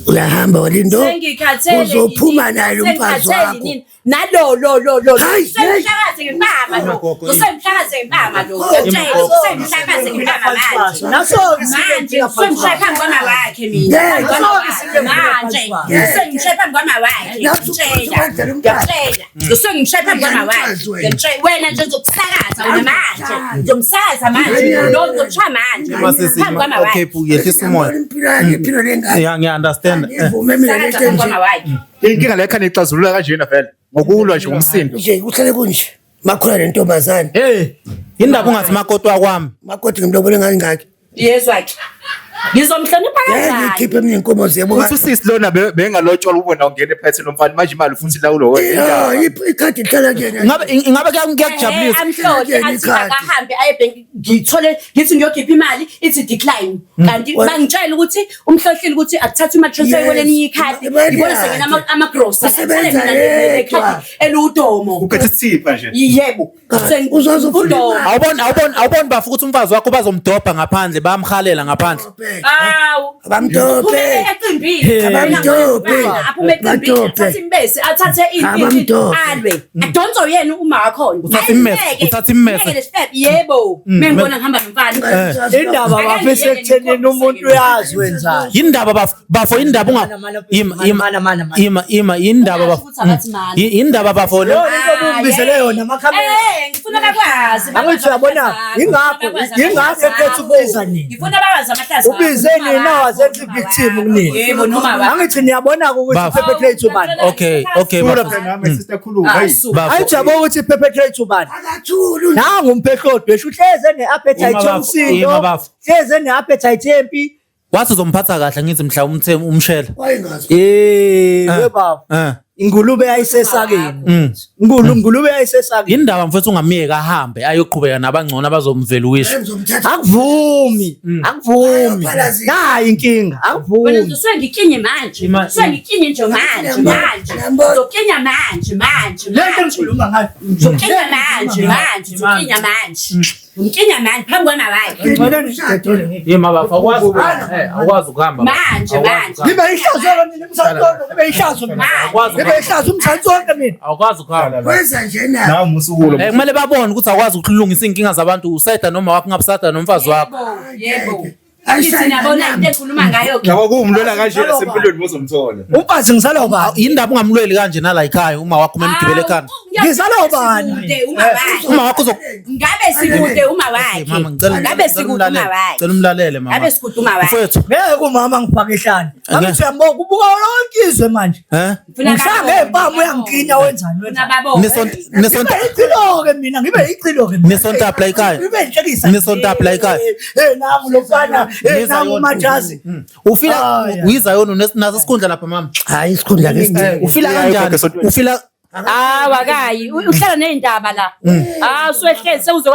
Uyahamba walindo. Sengikhathele. Uzophuma naye lo mfazi Sengikhathele wakho. nini? Nalo lo lo lo. Hayi, Semhlakaze ngempama lo. Gogo, Usemhlakaze ngempama lo. Gogo. Usemhlakaze ngempama manje. Naso-ke Manje usemshaya phambi kwama wakhe mina. Ngeke. Manje usemshaya phambi kwama wakhe. Naso Ngiyakutshela. ukwenzela umntwana. Ngiyakutshela. Usemshaya phambi kwama wakhe. Ngiyakutshela. Wena nje uzokusakaza wena manje. Ngizomsakaza manje. Lo uzokushaya manje. Masisi, Phambi kwama okay, wakhe. yehlisa umoya. Impilo yakhe impilo lengane. Yeah, ngiya-understand. Ngivume mina Sakaza lento phambi enje. kwama wakhe. Inkinga le khani ixazulula kanjena vele ngokulwa nje ngomsindo. Nje kuhlale kunje. Makhona le ntombazane. Hey, indaba ungathi makoti wakwami. Makoti ngimlobole ngani ngakhe. Yezwa ke. Ngizomhlonipha Ngeke kanjani? ngikhiphe mina inkomo ziyebo. Uthi usisi lona bengalotshola ubona ungena ephethe lomfana manje imali ufuna ilawulo wena. Yeah, ikhadi lihlala kuyena. Ingabe kuyakujabulisa? Amhlole athi Ikhadi. akahambe aye ebhenki ngithole ngithi ngiyokhipha imali ithi decline kanti bangitshela ukuthi umhlohlile ukuthi akuthathwe imali transfer Yes. kwelinye ikhadi Imali ngibona yakhe. sengena ama-grocery Usebenza ngithole mina le yedwa. khadi eliwudomo Uphethe isithipha nje. yebo Uzoze ufune udomo imali. Awuboni bafo ukuthi umfazi wakho bazomdobha ngaphandle, bayamhalela ngaphandle. Awu. Abamdophe. Uphume ecimbini. Abamdophe. Aphume ecimbini. Badophe. Athathe imbesi, athathe into Abamdophe. alwe. Adonso yena uma wakhona. Uthathe immese, Ayiyeke. uthathe immese. Ngeke lesifebe. Yebo. Mengibona ngihamba nomfana. Indaba bafisa ekuthenini umuntu uyazi wenzani. Yindaba bafo, bafo indaba unga ima ima Mana, mana, mana. ima ima indaba bafo. Ukuthi abathi mana. Indaba bafo. Yo, into obumbizele yona amakhamera. Eh, ngifuna bakwazi. Angithi uyabona, ingakho ekhetha ukubiza nina. Ngifuna bakwazi amahlazo. Ubize nina wazenza i-victim kunina. Yebo noma ba. Angithi niyabona-ke ukuthi Bafo. i-perpetrate ubani. Okay, Khula bafo. phela nami sister khuluma. Hey. Bafo. Angithi uyabona ukuthi i-perpetrate ubani. Akathuli. Nangu umphehlodweshu uhleze ne-appetite Ima bafo, yomsindo, ima bafo. hleze ne-appetite yempi. Wathi uzomphatha kahle ngithi mhla umthe umshela. Wayengazi. Eh, Eh, we baba. eh. Ingulube yayisesakeni. Ingulube yayisesakeni. Indaba mfethu ungamiyeka ahambe ayoqhubeka nabangcono abazomveluwisha. Ngizomthatha. Akuvumi, akuvumi. Ayophalazisa. Nayi inkinga, Wena akuvumi. usuyangikinye manje. Usuyangikinye nje manje manje. Uzokinya manje manje. Le nto engikhuluma ngayo. Uzokinya manje manje. Uzokinya manje. Umkinya manje phambi kwama wakhe. Ngicela nidedele ngithi. Yima bafo, awukwazi awukwazi ukuhamba. Manje manje. Ngibe ihlazo mina umzansi wonke, ngibe ihlazo mina. Ngibe ihlazo umzansi wonke mina. Awukwazi ukuhamba. Wenza nje na. Nawe musukulo. Eh kumele babone ukuthi awukwazi ukulungisa inkinga zabantu usayida noma wakho ungabusada nomfazi wakho. Yebo. Ithi nabona into engikhuluma ngayo ke. Yabo kuwumlwela kanje sempilweni bozomthola. Umfazi ngizalwa ubani? Indaba ungamlweli kanje nala ekhaya uma wakho memgibele ekhanda. Ngizalwa ubani? Sikude uma wakhe. Uma wakho uzo Ngabe sikude uma wakhe. Mama ngicela Ngabe sikude uma umlalele. wakhe. Ngicela umlalele mama. Ngabe sikude uma wakhe. Mfowethu, Ngeke umama ngifake ihlane. Angithi uyambuka ubuka lonke izwe manje. eh? Ngifuna Ngihlanga babone, empama uyangikinya wenzani Ngifuna wenzani. babone. Nisonta nisonta Ngibe ichilo-ke mina, ngibe ichilo-ke mina. Nisonta apha ekhaya. Ngibe inhlekisa. Nisonta apha ekhaya. Eh nangu lo mfana, eh nangu umajazi. Ufila Ah, yeah. uyizayona unenaso isikhundla lapha mama. Hayi isikhundla ke Eh, ufila kanjani? Ufila Hawu akayi uhlala nezindaba la. Ah usuwehleli sewuze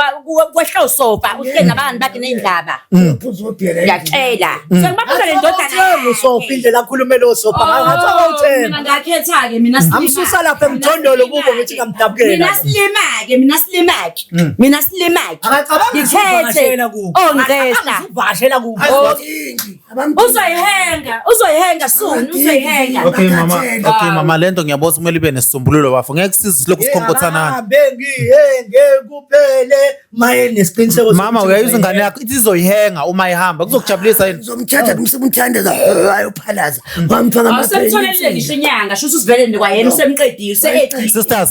kwehla usofa uhleli nabangani bakhe nezindaba. Uphuza ubhiyela. Ngiyakutshela. Sengibaphuza le ndodana. Awuthemba uSofa indlela akhulume lo Sofa ngayo ngathi Oh, Mina awuthemba. ngakhetha-ke mina silima. Amsusa lapha emjondolo kubo ngithi ngamdabukela. Mina silima-ke mina silima-ke. Mina silima-ke. Akacabangi Ngikhethe. ukuvakashela kubo. Oh ngicela. Ukuvakashela kubo. Uzoyihenga, uzoyihenga soon, uzoyihenga. Okay mama, okay mama lento ngiyabona kumele ibe nesisombululo bafo. Ngeke size silokhu sikhonkothana. Ngihambe ngihenge kuphele maye nesiqiniseko Mama sokuthi uyayizwa ingane yakho ithi izoyihenga uma ihamba. Kuzokujabulisa yini? Ngizomthatha ngimthandaza ayophalaza. Wamfaka Awusemtholelile ngisho inyanga, shuthi usivele kwayena usemqedile, use-edile. Sisters,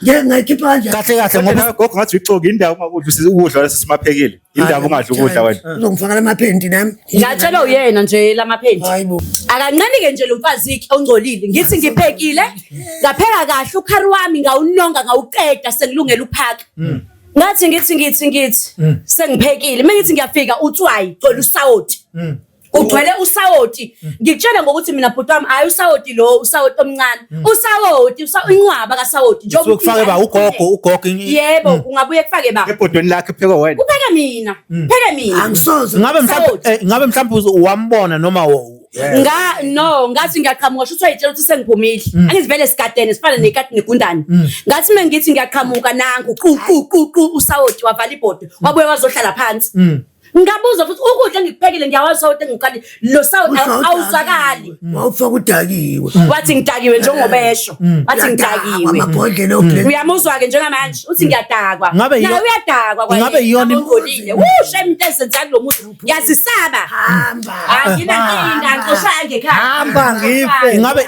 Ngeke ngayikhipha kanjani? kahle kahle ngoba Gogo ngathi uyixoki indawo ungakudli ukudla wena sesimaphekile. Indawo ungadli ukudla wena. Uzongifaka lamaphenti nami. Ngatshelwa uyena nje lamaphenti. Hayibo. Akancane-ke nje lo mfazi ongcolile. Ngithi ngiphekile, ngapheka kahle ukhari wami ngawunonga ngawuqeda sengilungela ukuphaka. Ngathi ngithi ngithi ngithi sengiphekile. Mengithi ngiyafika utswayi gcwele usawoti. Ugcwele usawoti. Ngikutshela ngokuthi mina bhuti wami hayi usawoti lo usawoti omncane. Usawoti inqwaba kasawoti Kusuke kufake ba ugogo Yebo, ungabuye kufake ba. Ebhodweni lakhe phekwe wena. Upheke mina. Pheke mina. Angisoze. Ngabe mhlawumbe ngabe mhlawumbe wambona noma Nga no, ngathi ngiyaqhamuka shuthi wayitshela ukuthi sengiphumile. Angithi vele sigadene sifana nekati negundane. Ngathi mengithi ngiyaqhamuka nangu qu qu qu qu usawoti wavala ibhodwe wabuye wazohlala phansi. Ngabuza futhi ukudla engikuphekile ngiyawazi usawoti engiqali lo sawoti awuzwakali. Wawufaka udakiwe. Wathi ngidakiwe njengoba esho. Wathi ngidakiwe. Amabhodlela oblend. Uyamuzwa ke njengamanje uthi ngiyadakwa. Ngabe Naye uyadakwa kwayena. Ingabe iyona Ongcolile. Wushe into ezenza kulo muntu. Ngiyazisaba. Hamba. Anginankinga ngixoshaya ngekhaya. Hamba ngife. Ingabe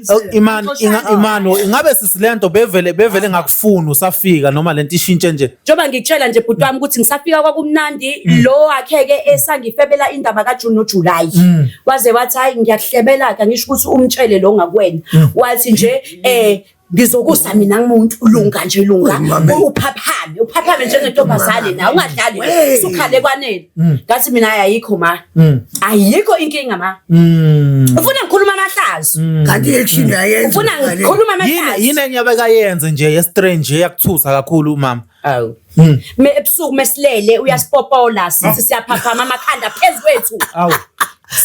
oh, Iman Imano ingabe sisilento bevele ngakufuni usafika noma lento ishintshe nje. Njengoba ngikutshela nje bhuti wami ukuthi ngisafika kwakumnandi lo wakhe-ke esangifebela indaba kaJune noJuly. Waze wathi hayi ngiyakuhlebela-ke angisho ukuthi umtshele lo ngakuwena. Wathi nje ngizokusa mina ngumuntu lunga nje lunga uphaphame uphaphame njengentombazane na ungadlali usukhale kwanele. Ngathi mina hayi ayikho ma. Ayikho inkinga ma. Ufuna ngikhuluma amahlazo. Kanti i-action uyayenza. Ufuna ngikhuluma amahlazo. Yini enye abekayenze nje ye-strange eyakuthusa kakhulu umama? Awu. Me ebusuku mesilele uyasipopola sithi siyaphaphama amakhanda phezu kwethu. Awu.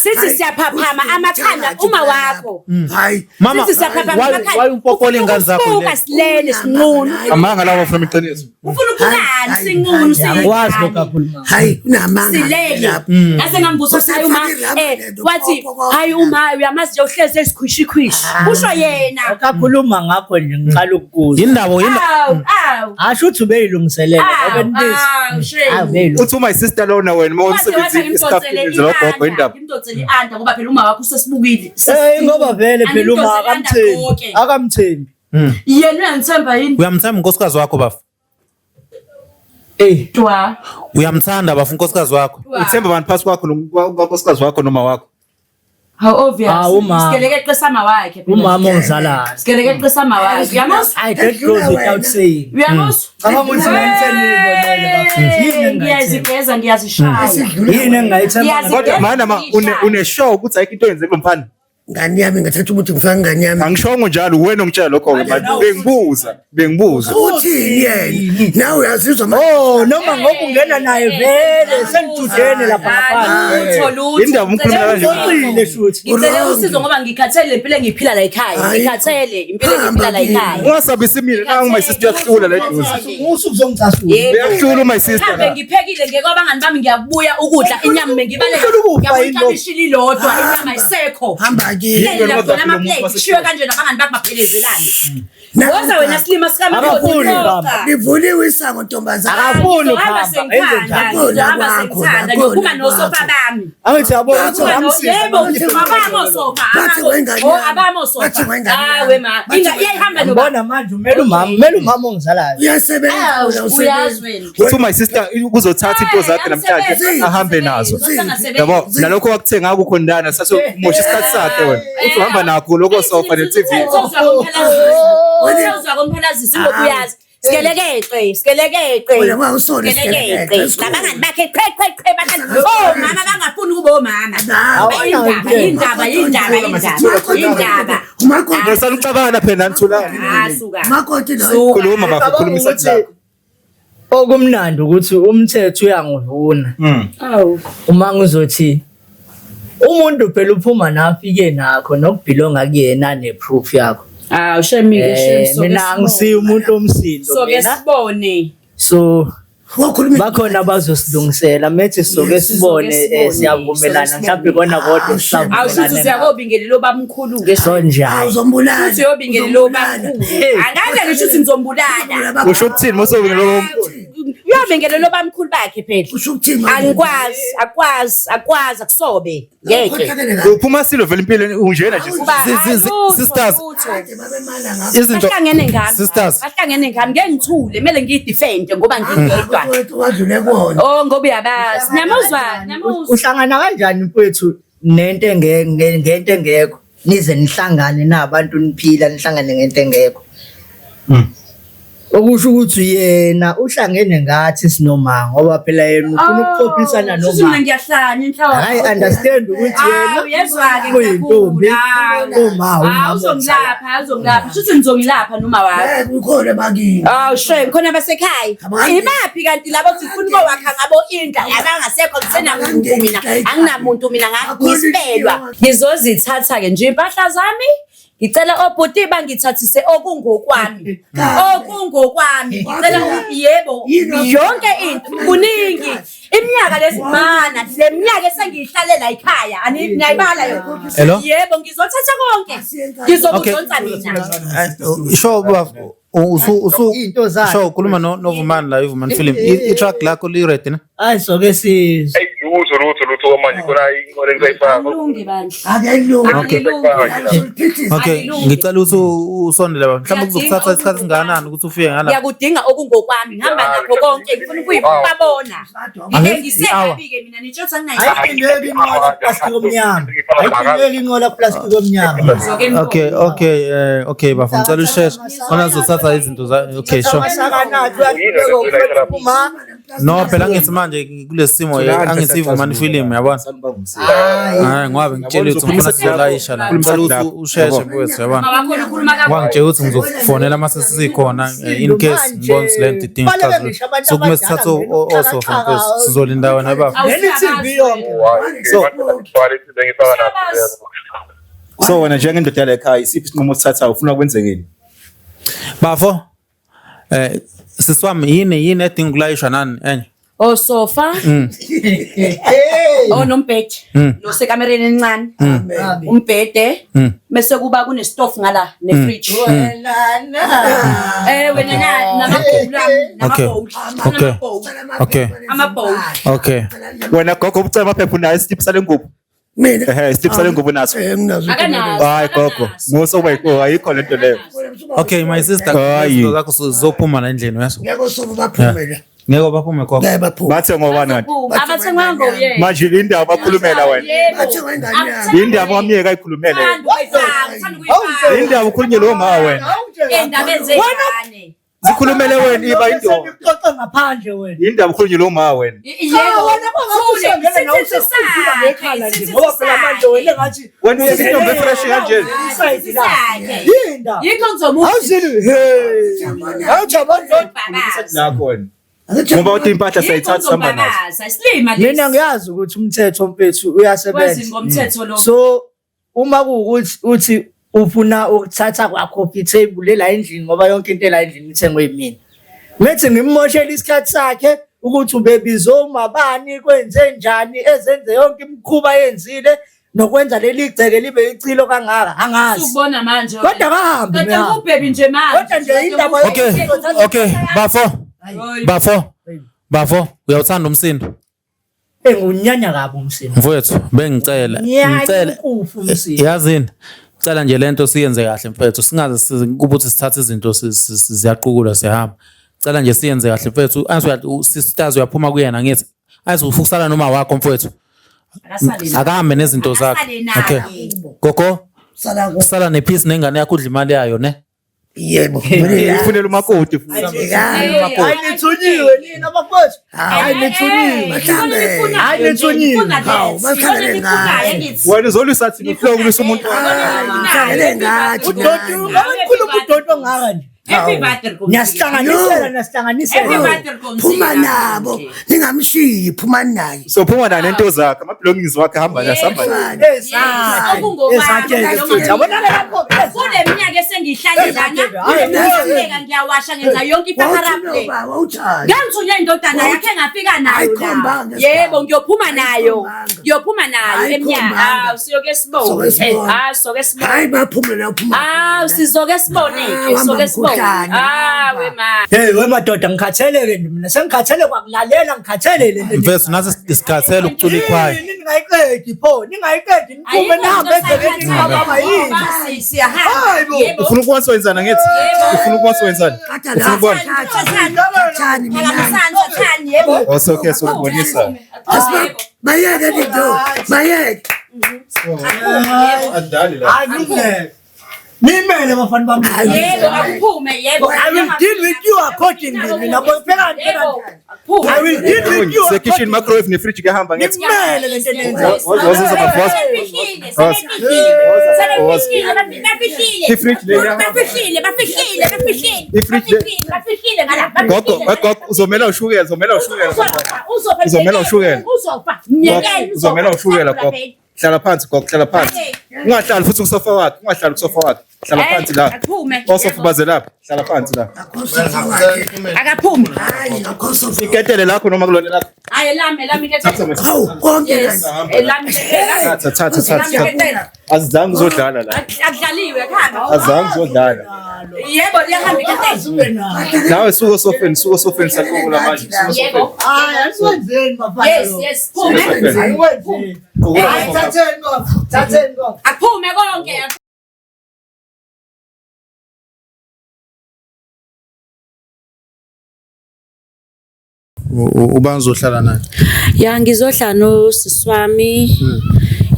Sithi siyaphaphama amakhanda uma wakho. Hayi. Mama, Sithi siyaphaphama amakhanda. why upopola ingane zakho Ufuna le? silele sinqunu. Amanga lawo bafuna iqiniso. Ufuna ukuphukani sinqunu Akwazi siyingane. lokhu akhuluma. Hayi unamanga. Silele. lapho. Ngase ngambuza ukuthi hayi uma wathi hayi uma uyamazi nje uhlezi esikhwishikhwishi. Kusho yena. Akakhuluma ngakho nje ngiqala ukukuzwa. Yindaba yini? Awu awu. Asho ukuthi ubeyilungiselele Awu, ngoba nibisi. awu, shame. Hayi ubeyilungiselele. Uthi uma sister lona wena uma Waze wathi umsebenzi istaff ngimdonsele logogo i-under, indaba. ngimdonsele i-under ngoba phela uma wakho usesibukile. Eh ngoba vele phela uma Angimdonsele i-under akamthembi. konke. Akamthembi. Yena uyangithemba yini? Uyamthemba unkosikazi wakho bafu? Eh Twa. Uyamthanda bafu unkosikazi wakho? Twa. Uthemba abantu phasi kwakho nonkosikazi wakho noma wakho. How obvious. Ah, umama. Sigeleke qesama wakhe phela. umama ongizalayo. Sigeleke qesama wakhe. Uyamuzwa? I don't close without saying. Uyamuzwa? Cabanga ukuthi ngangithembile vele bafethu. Yini engingayithemba? Ngiyazigeza ngiyazishaya. Yini engingayithemba? Ngiyazi- Kodwa mana ma une show ukuthi ayikho into yenze kulomfana. Ngani yami ngathatha ukuthi ngifaka ngani yami. Angishongo njalo wena ongitshela lokho ke manje. Bengibuza, bengibuza. Uthini yena? Nawe uyazizwa manje. Oh noma ngoba ungena naye vele senijudene lapha ngaphandle. Lutho lutho. Indaba umkhuluma kanje. Uxoxile shuthi. Ngicele usizo ngoba ngikhathele lempilo engiyiphila la ekhaya. Hayi. Ngikhathele impilo engiyiphila la ekhaya. Ungasabi simile nangu my sister uyahlula la eduze. Musu uzongicasula. Yebo. Uyahlula my sister. Mhlawumbe la. ngiphekile ngeke abangani bami ngiyabuya ukudla inyama bengibaleka. Ufuna ukufa Ngiyabona yini iklabishi lilodwa inyama ayisekho. Hamba kini. Leli lapho nama-plate kushiwe kanje nabangani bakho baphelezelane. Woza wena silima Abafuni baba. Livuliwe isango ntombazane. Akafuni Ngizohamba ukuhamba. sengithanda, Enze njani? ngizohamba sengithanda, ngiyophuma nosofa bami. Angithi yabo uthi Ngiyophuma amsiza. Yebo, abami osofa, Bathi wengane oh, yami. abami osofa. Bathi wengane yami. Hawe ma, Bathi inga iyayihamba noba. Ngibona manje umele umama, umele umama ongizalayo. Uyasebenza Awu, wena, uyazi usebenza. wena. Uthi my sister uzothatha into zakhe namhlanje ahambe nazo. Yabo nalokho wakuthenga akukho ndana sase umosha isikhathi sakhe wena. Uthi uhamba nakho lokho sofa ne TV. Uzwa komphalazisi ngokuyazi. Sikelekeqe, sikelekeqe. Wena wawusona Sikelekeqe. isikelekeqe. Nabangani bakhe qhe qhe qhe bahlala. Oh mama bangafuni ukuba omama. Indaba, indaba, indaba, indaba. Indaba. Umakoti Nosaluxabana phela nithulani. Ah suka. umakoti lo. Suka. Khuluma bafo khuluma isathi lakho. Okumnandi ukuthi umthetho uyangivuna. Awu. Uma ngizothi umuntu phela uphuma nafike nakho nokubhilonga kuyena neproof yakho. Ah shemike shem. Mina angisiyo umuntu omsindo Soke mina. sibone. So Wakhuluma bakhona abazosilungisela methi soke sibone siyavumelana mhlawumbe kona kodwa Awushuthi sisavumelana. usiyakobingelela obamkhulu ke. So njalo. uzombulala. Uthi uyobingelela obamkhulu. Angaze ngisho ukuthi ngizombulala. Usho ukuthini mosobingelela Uyobingelela obamkhulu bakhe phela. Usho ukuthini manje? Angikwazi, akwazi, akwazi akusobe. Ngeke. Ukhohlakele kabi. Uphuma silo vele impilo unjena nje. Kuba lutho, Sisters. lutho. Kade babemala ngakho. Izinto Bahlangene ngami. Sisters. Bahlangene ngami ngeke ngithule, kumele ngiyidefend ngoba ngingedwa. Wadlule kuwona. Oh ngoba uyabazi. Nyamuzwa, nyamuzwa. Uhlangana kanjani mfowethu nento ngento engekho nize nihlangane nabantu niphila nihlangane ngento engekho. Okusho ukuthi yena uhlangene ngathi sinoma ngoba phela yena ufuna ukuqophisana Oh, Shuthi mina noma. ngiyahlanya inhloko. Hayi understand ukuthi Hawu yena uyezwa-ke uyintombi ngiyakhula. uma Hawu umama uzongilapha, uzongilapha. Shuthi nizongilapha noma wakho. Ngeke ukhona bakini. Awu shame khona basekhaya. Abangeni. Ibaphi kanti labo ukuthi ufuna ukowakha ngabo indlu abangasekho ngisenamuntu mina. Anginamuntu mina ngisibelwa. Ngizozithatha ke nje impahla zami. Ngicela obhuti bangithathise okungokwami. Okungokwami. Ngicela yebo yonke into kuningi. Iminyaka lesimana le minyaka esengiyihlalela ekhaya aniyibala yona. Hello? Yebo ngizothatha konke. Ngizokudonsa mina. Sho bafo usu usu Iy'nto zakhe. sho ukhuluma no noVumani la iVumani film. I-truck lakho li ready ne? Hayi soke sizwe. Eyi lutho lutho lutho kwamanje khona inqola engisayifaka. Alungi bandla. Akelungi. Okay. Alungi. Okay, Alilungi. ngicela ukuthi usondele baba. Mhlawumbe kuzokuthatha isikhathi singakanani ukuthi ufike ngala? Ngiyakudinga okungokwami ngihamba nakho konke ngifuna ukuyibabona. Ngike Angithi ngisekabi-ke mina nitsho anginayo. Ayipindeki inqola plastic omnyama. Ayipindeki inqola plastic omnyama. Okay, okay, okay bafo ngicela usheshe. Khona sizothatha izinto za okay, sure. Amasakanathi uyahluleka uma No, phela ngithi manje kulesi simo angithi iVumani film yabona. hayi Hayi ngoba ngitshela ukuthi ngifuna sizolayisha la. Ngicela ukuthi usheshe mfowethu yabona. Mama wakhona ukhuluma kakhulu. Wangitshela ukuthi ngizokufonela mase sikhona in case ngibona ukuthi le nto idinga isixazululo. So kumele sithathe osofa mfowethu sizolinda wena bafo. Leli TV yonke. So So wena njengendoda yala ekhaya isiphi isinqumo osithathayo ufuna kwenzekeni? Bafo sisi wami yini yini edinga ukulayishwa nani enye? Osofa. Oh nombhede. Nosekamereni elincane. Umbhede. Bese kuba kunestofu ngala nefridge. Wena na. Wena na namabhowuli Okay. namabhowuli. Okay. Okay. Amabhowuli. Okay. Wena gogo ubucela amaphepha unayo isitiphu sale ngubo. Mina. Ehhe, isitiphu sale ngubo unaso. Nginazo. Akanaso. Hayi gogo, musa uba yiko ayikho lento leyo. Okay, my sister, Hayi. izinto zakho zizophuma la endlini uyezwa? Ngeke usuke baphume la. Ngeke baphume gogo. Ngeke baphume. Bathe ngobani kanti? Abathengwanga nguyena. Manje indaba bakhulumela wena. Bathe ngengane yami. Indaba wamyeka ayikhulumele. Indaba ukhulunye lo ma wena. Endabeni zengane. Zikhulumele wena iba indoda. Uxoxa ngaphandle wena. Indaba ukhulunye lo ma wena. Cha wena kwangathi usangena nawe usefika ngekhala nje ngoba phela manje wena ngathi Wena uyeka intombi efresh kanje. isayidi la. Yinda. Yikho ngizomuthi. Awuzini hey. Awujabani Lakho wena. Ngoba uthi impahla sayithatha sihamba nazo. Isilima lesi. Mina ngiyazi ukuthi umthetho mfethu Wezini uyasebenza. ngomthetho lo. So uma kuwukuthi uthi ufuna ukuthatha kwa coffee table la endlini ngoba yonke into la endlini ithengwe yimina. Ngithi ngimmoshela isikhathi sakhe ukuthi ubebizo mabani kwenze njani ezenze yonke imikhuba yenzile nokwenza leli gceke libe icilo kangaka angazi. Usubona manje. Kodwa kahambi Kodwa mina. kubhebi nje manje. Kodwa nje indaba Okay, okay, bafo. Bafo. Bafo, uyawuthanda umsindo? Engunyanya kabi umsindo. Mfowethu, bengicela, ngicela Ngicela umsindo. yazini. Cela nje lento siyenze kahle mfethu, singaze kuba ukuthi sithathe izinto ziyaqukula siyahamba. Cela nje siyenze kahle mfethu. Azi sisters uyaphuma kuyena ngithi. Azi ufukusala noma wakho mfowethu. Akahambe nezinto zakhe. Okay. Gogo, sala nepeace nengane yakho udla imali yayo ne? Yebo. Ufunela umakoti futhi. Hayi nithunyiwe nina bafowethu. Hayi nithunyiwe. Hayi nithunyiwe. Wena uzolwisa thina ufike ukulwisa umuntu. Ngihlangene ngathi. Udoti, ngoba nikhuluma udoti ongaka nje. Niyasihlanganisela, niyasihlanganisela. Phuma nabo. Ningamshiyi, phuma naye. So phuma naye nento zakhe, ama belongings wakhe hamba naye sihamba naye. Kule minyaka esengihlale lana, ngiyaqhubeka ngiyawasha ngenza yonke iphakarafu. Ngangithunywa indodana yakhe ngafika nayo la. Yebo, ngiyophuma nayo. Ngiyophuma nayo eminyaka. Hawu, siyoke sibone. Hawu, soke sibone. Hayi baphume la uphuma. Hawu, sizoke sibone. Sizoke sibone. Ah, we ma. Hey we madoda ngikhatheleke nje mina sengikhathele kwakulalela ngikhathele le nto. Mfethu nathi sikhathele ukucula ikhwaya. Ningayiqedi pho, ningayiqedi niphume nihambe endleleni ningababa yini. Siyahamba. Yebo. Ufuna ukubona wenzani ngithi? Ufuna ukubona wenzani? Ufuna ukubona? Phakamisani, thathani, yebo. Osoke sokubonisa. Bayeke into. Bayeke. Adali la. Hayi ngeke. Nimele bafana bami. Yebo, akuphume, yebo. I will deal with with you accordingly mina bhekani bhekani. I will deal with you. Sekitchen microwave nefridge kuyahamba ngithi. Nimele lento eniyenzayo. Woza bafos. Ifridge le Bafihlile, bafihlile, bafihlile. Ifridge le- Bafihlile ngala. Gogo, gogo uzomela ushukela, uzomela ushukela. Uzofa. Uzomela ushukela. Uzofa. Gogo, Uzomela ushukela gogo. Hlala phansi gogo, hlala phansi. Ungahlali futhi kusofa wakhe, ungahlali kusofa wakhe. Hlala phansi la. Akaphume. Osofa baze lapha, hlala phansi la. Akaphume. Hayi akho sofa. Iketele lakho noma kulona lakho. Hayi elami, elami Thatha ketele. manje. Hawu konke Yes. kanje. Elami ketele. Thatha, thatha, thatha. thatha. Azizange uzodlala la. Akudlaliwe kuhamba. Azizange uzodlala. Yebo, liyahamba iketele. Nawe suka osofeni, suka osofeni saqukula manje. Suka osofeni. Yebo. Hayi asiwenzeni bafana. Yes, yes. Phume. Ayiwenzeni. Qukula Hayi osofa. thatheni konke. Thatheni konke. Akuphume konke. Uba ngizohlala naye. Ya ngizohlala nosisi wami.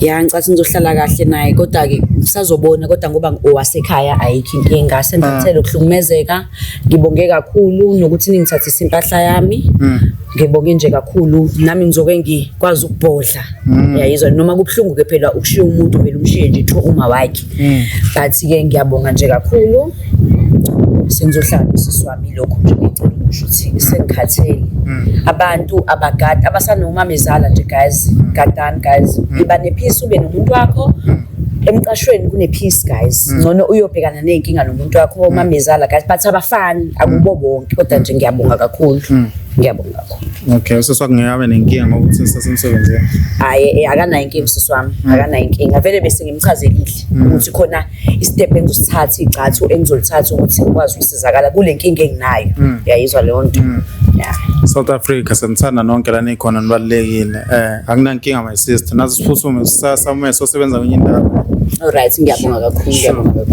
Ya ngicathi ngizohlala kahle naye kodwa ke ngisazobona kodwa ngoba owasekhaya ayikho inkinga sengithathele ukuhlukumezeka ngibonge kakhulu nokuthi ningithathise impahla yami. Ngibonge nje kakhulu nami ngizoke ngikwazi ukubhodla. Yayizwa noma kubuhlungu ke phela ukushiya umuntu vele umshiye nje thu uma wakhe. But ke ngiyabonga nje kakhulu. Sengizohlala nosisi wami lokho nje ngicela ukusho ukuthi sengikhathele. Abantu abagadi abasanomamezala nje guys, gadani guys. Iba nepeace ube nomuntu wakho. Emqashweni kune-peace guys. Ngcono uyobhekana ney'nkinga nomuntu wakho omamezala guys but abafani akubo bonke kodwa nje ngiyabonga kakhulu. Ngiyabonga kakhulu. Okay, usisi wakho ngeke abe nenkinga ngoba uthi sisemsebenzini. Hhayi akanayo inkinga usisi wami, akanayo inkinga. Vele bese ngimchazelile ukuthi khona istep engizosithatha igxathu engizolithatha ukuthi ngikwazi ukusizakala kule nkinga enginayo. Uyayizwa leyo nto? Yeah. South Africa senithanda nonke la nikhona nibalulekile. Akunankinga my sister. Nazi siphuthume sisasa uma sosebenza kwenye indawo. Alright, ngiyabonga kakhulu, ngiyabonga kakhulu.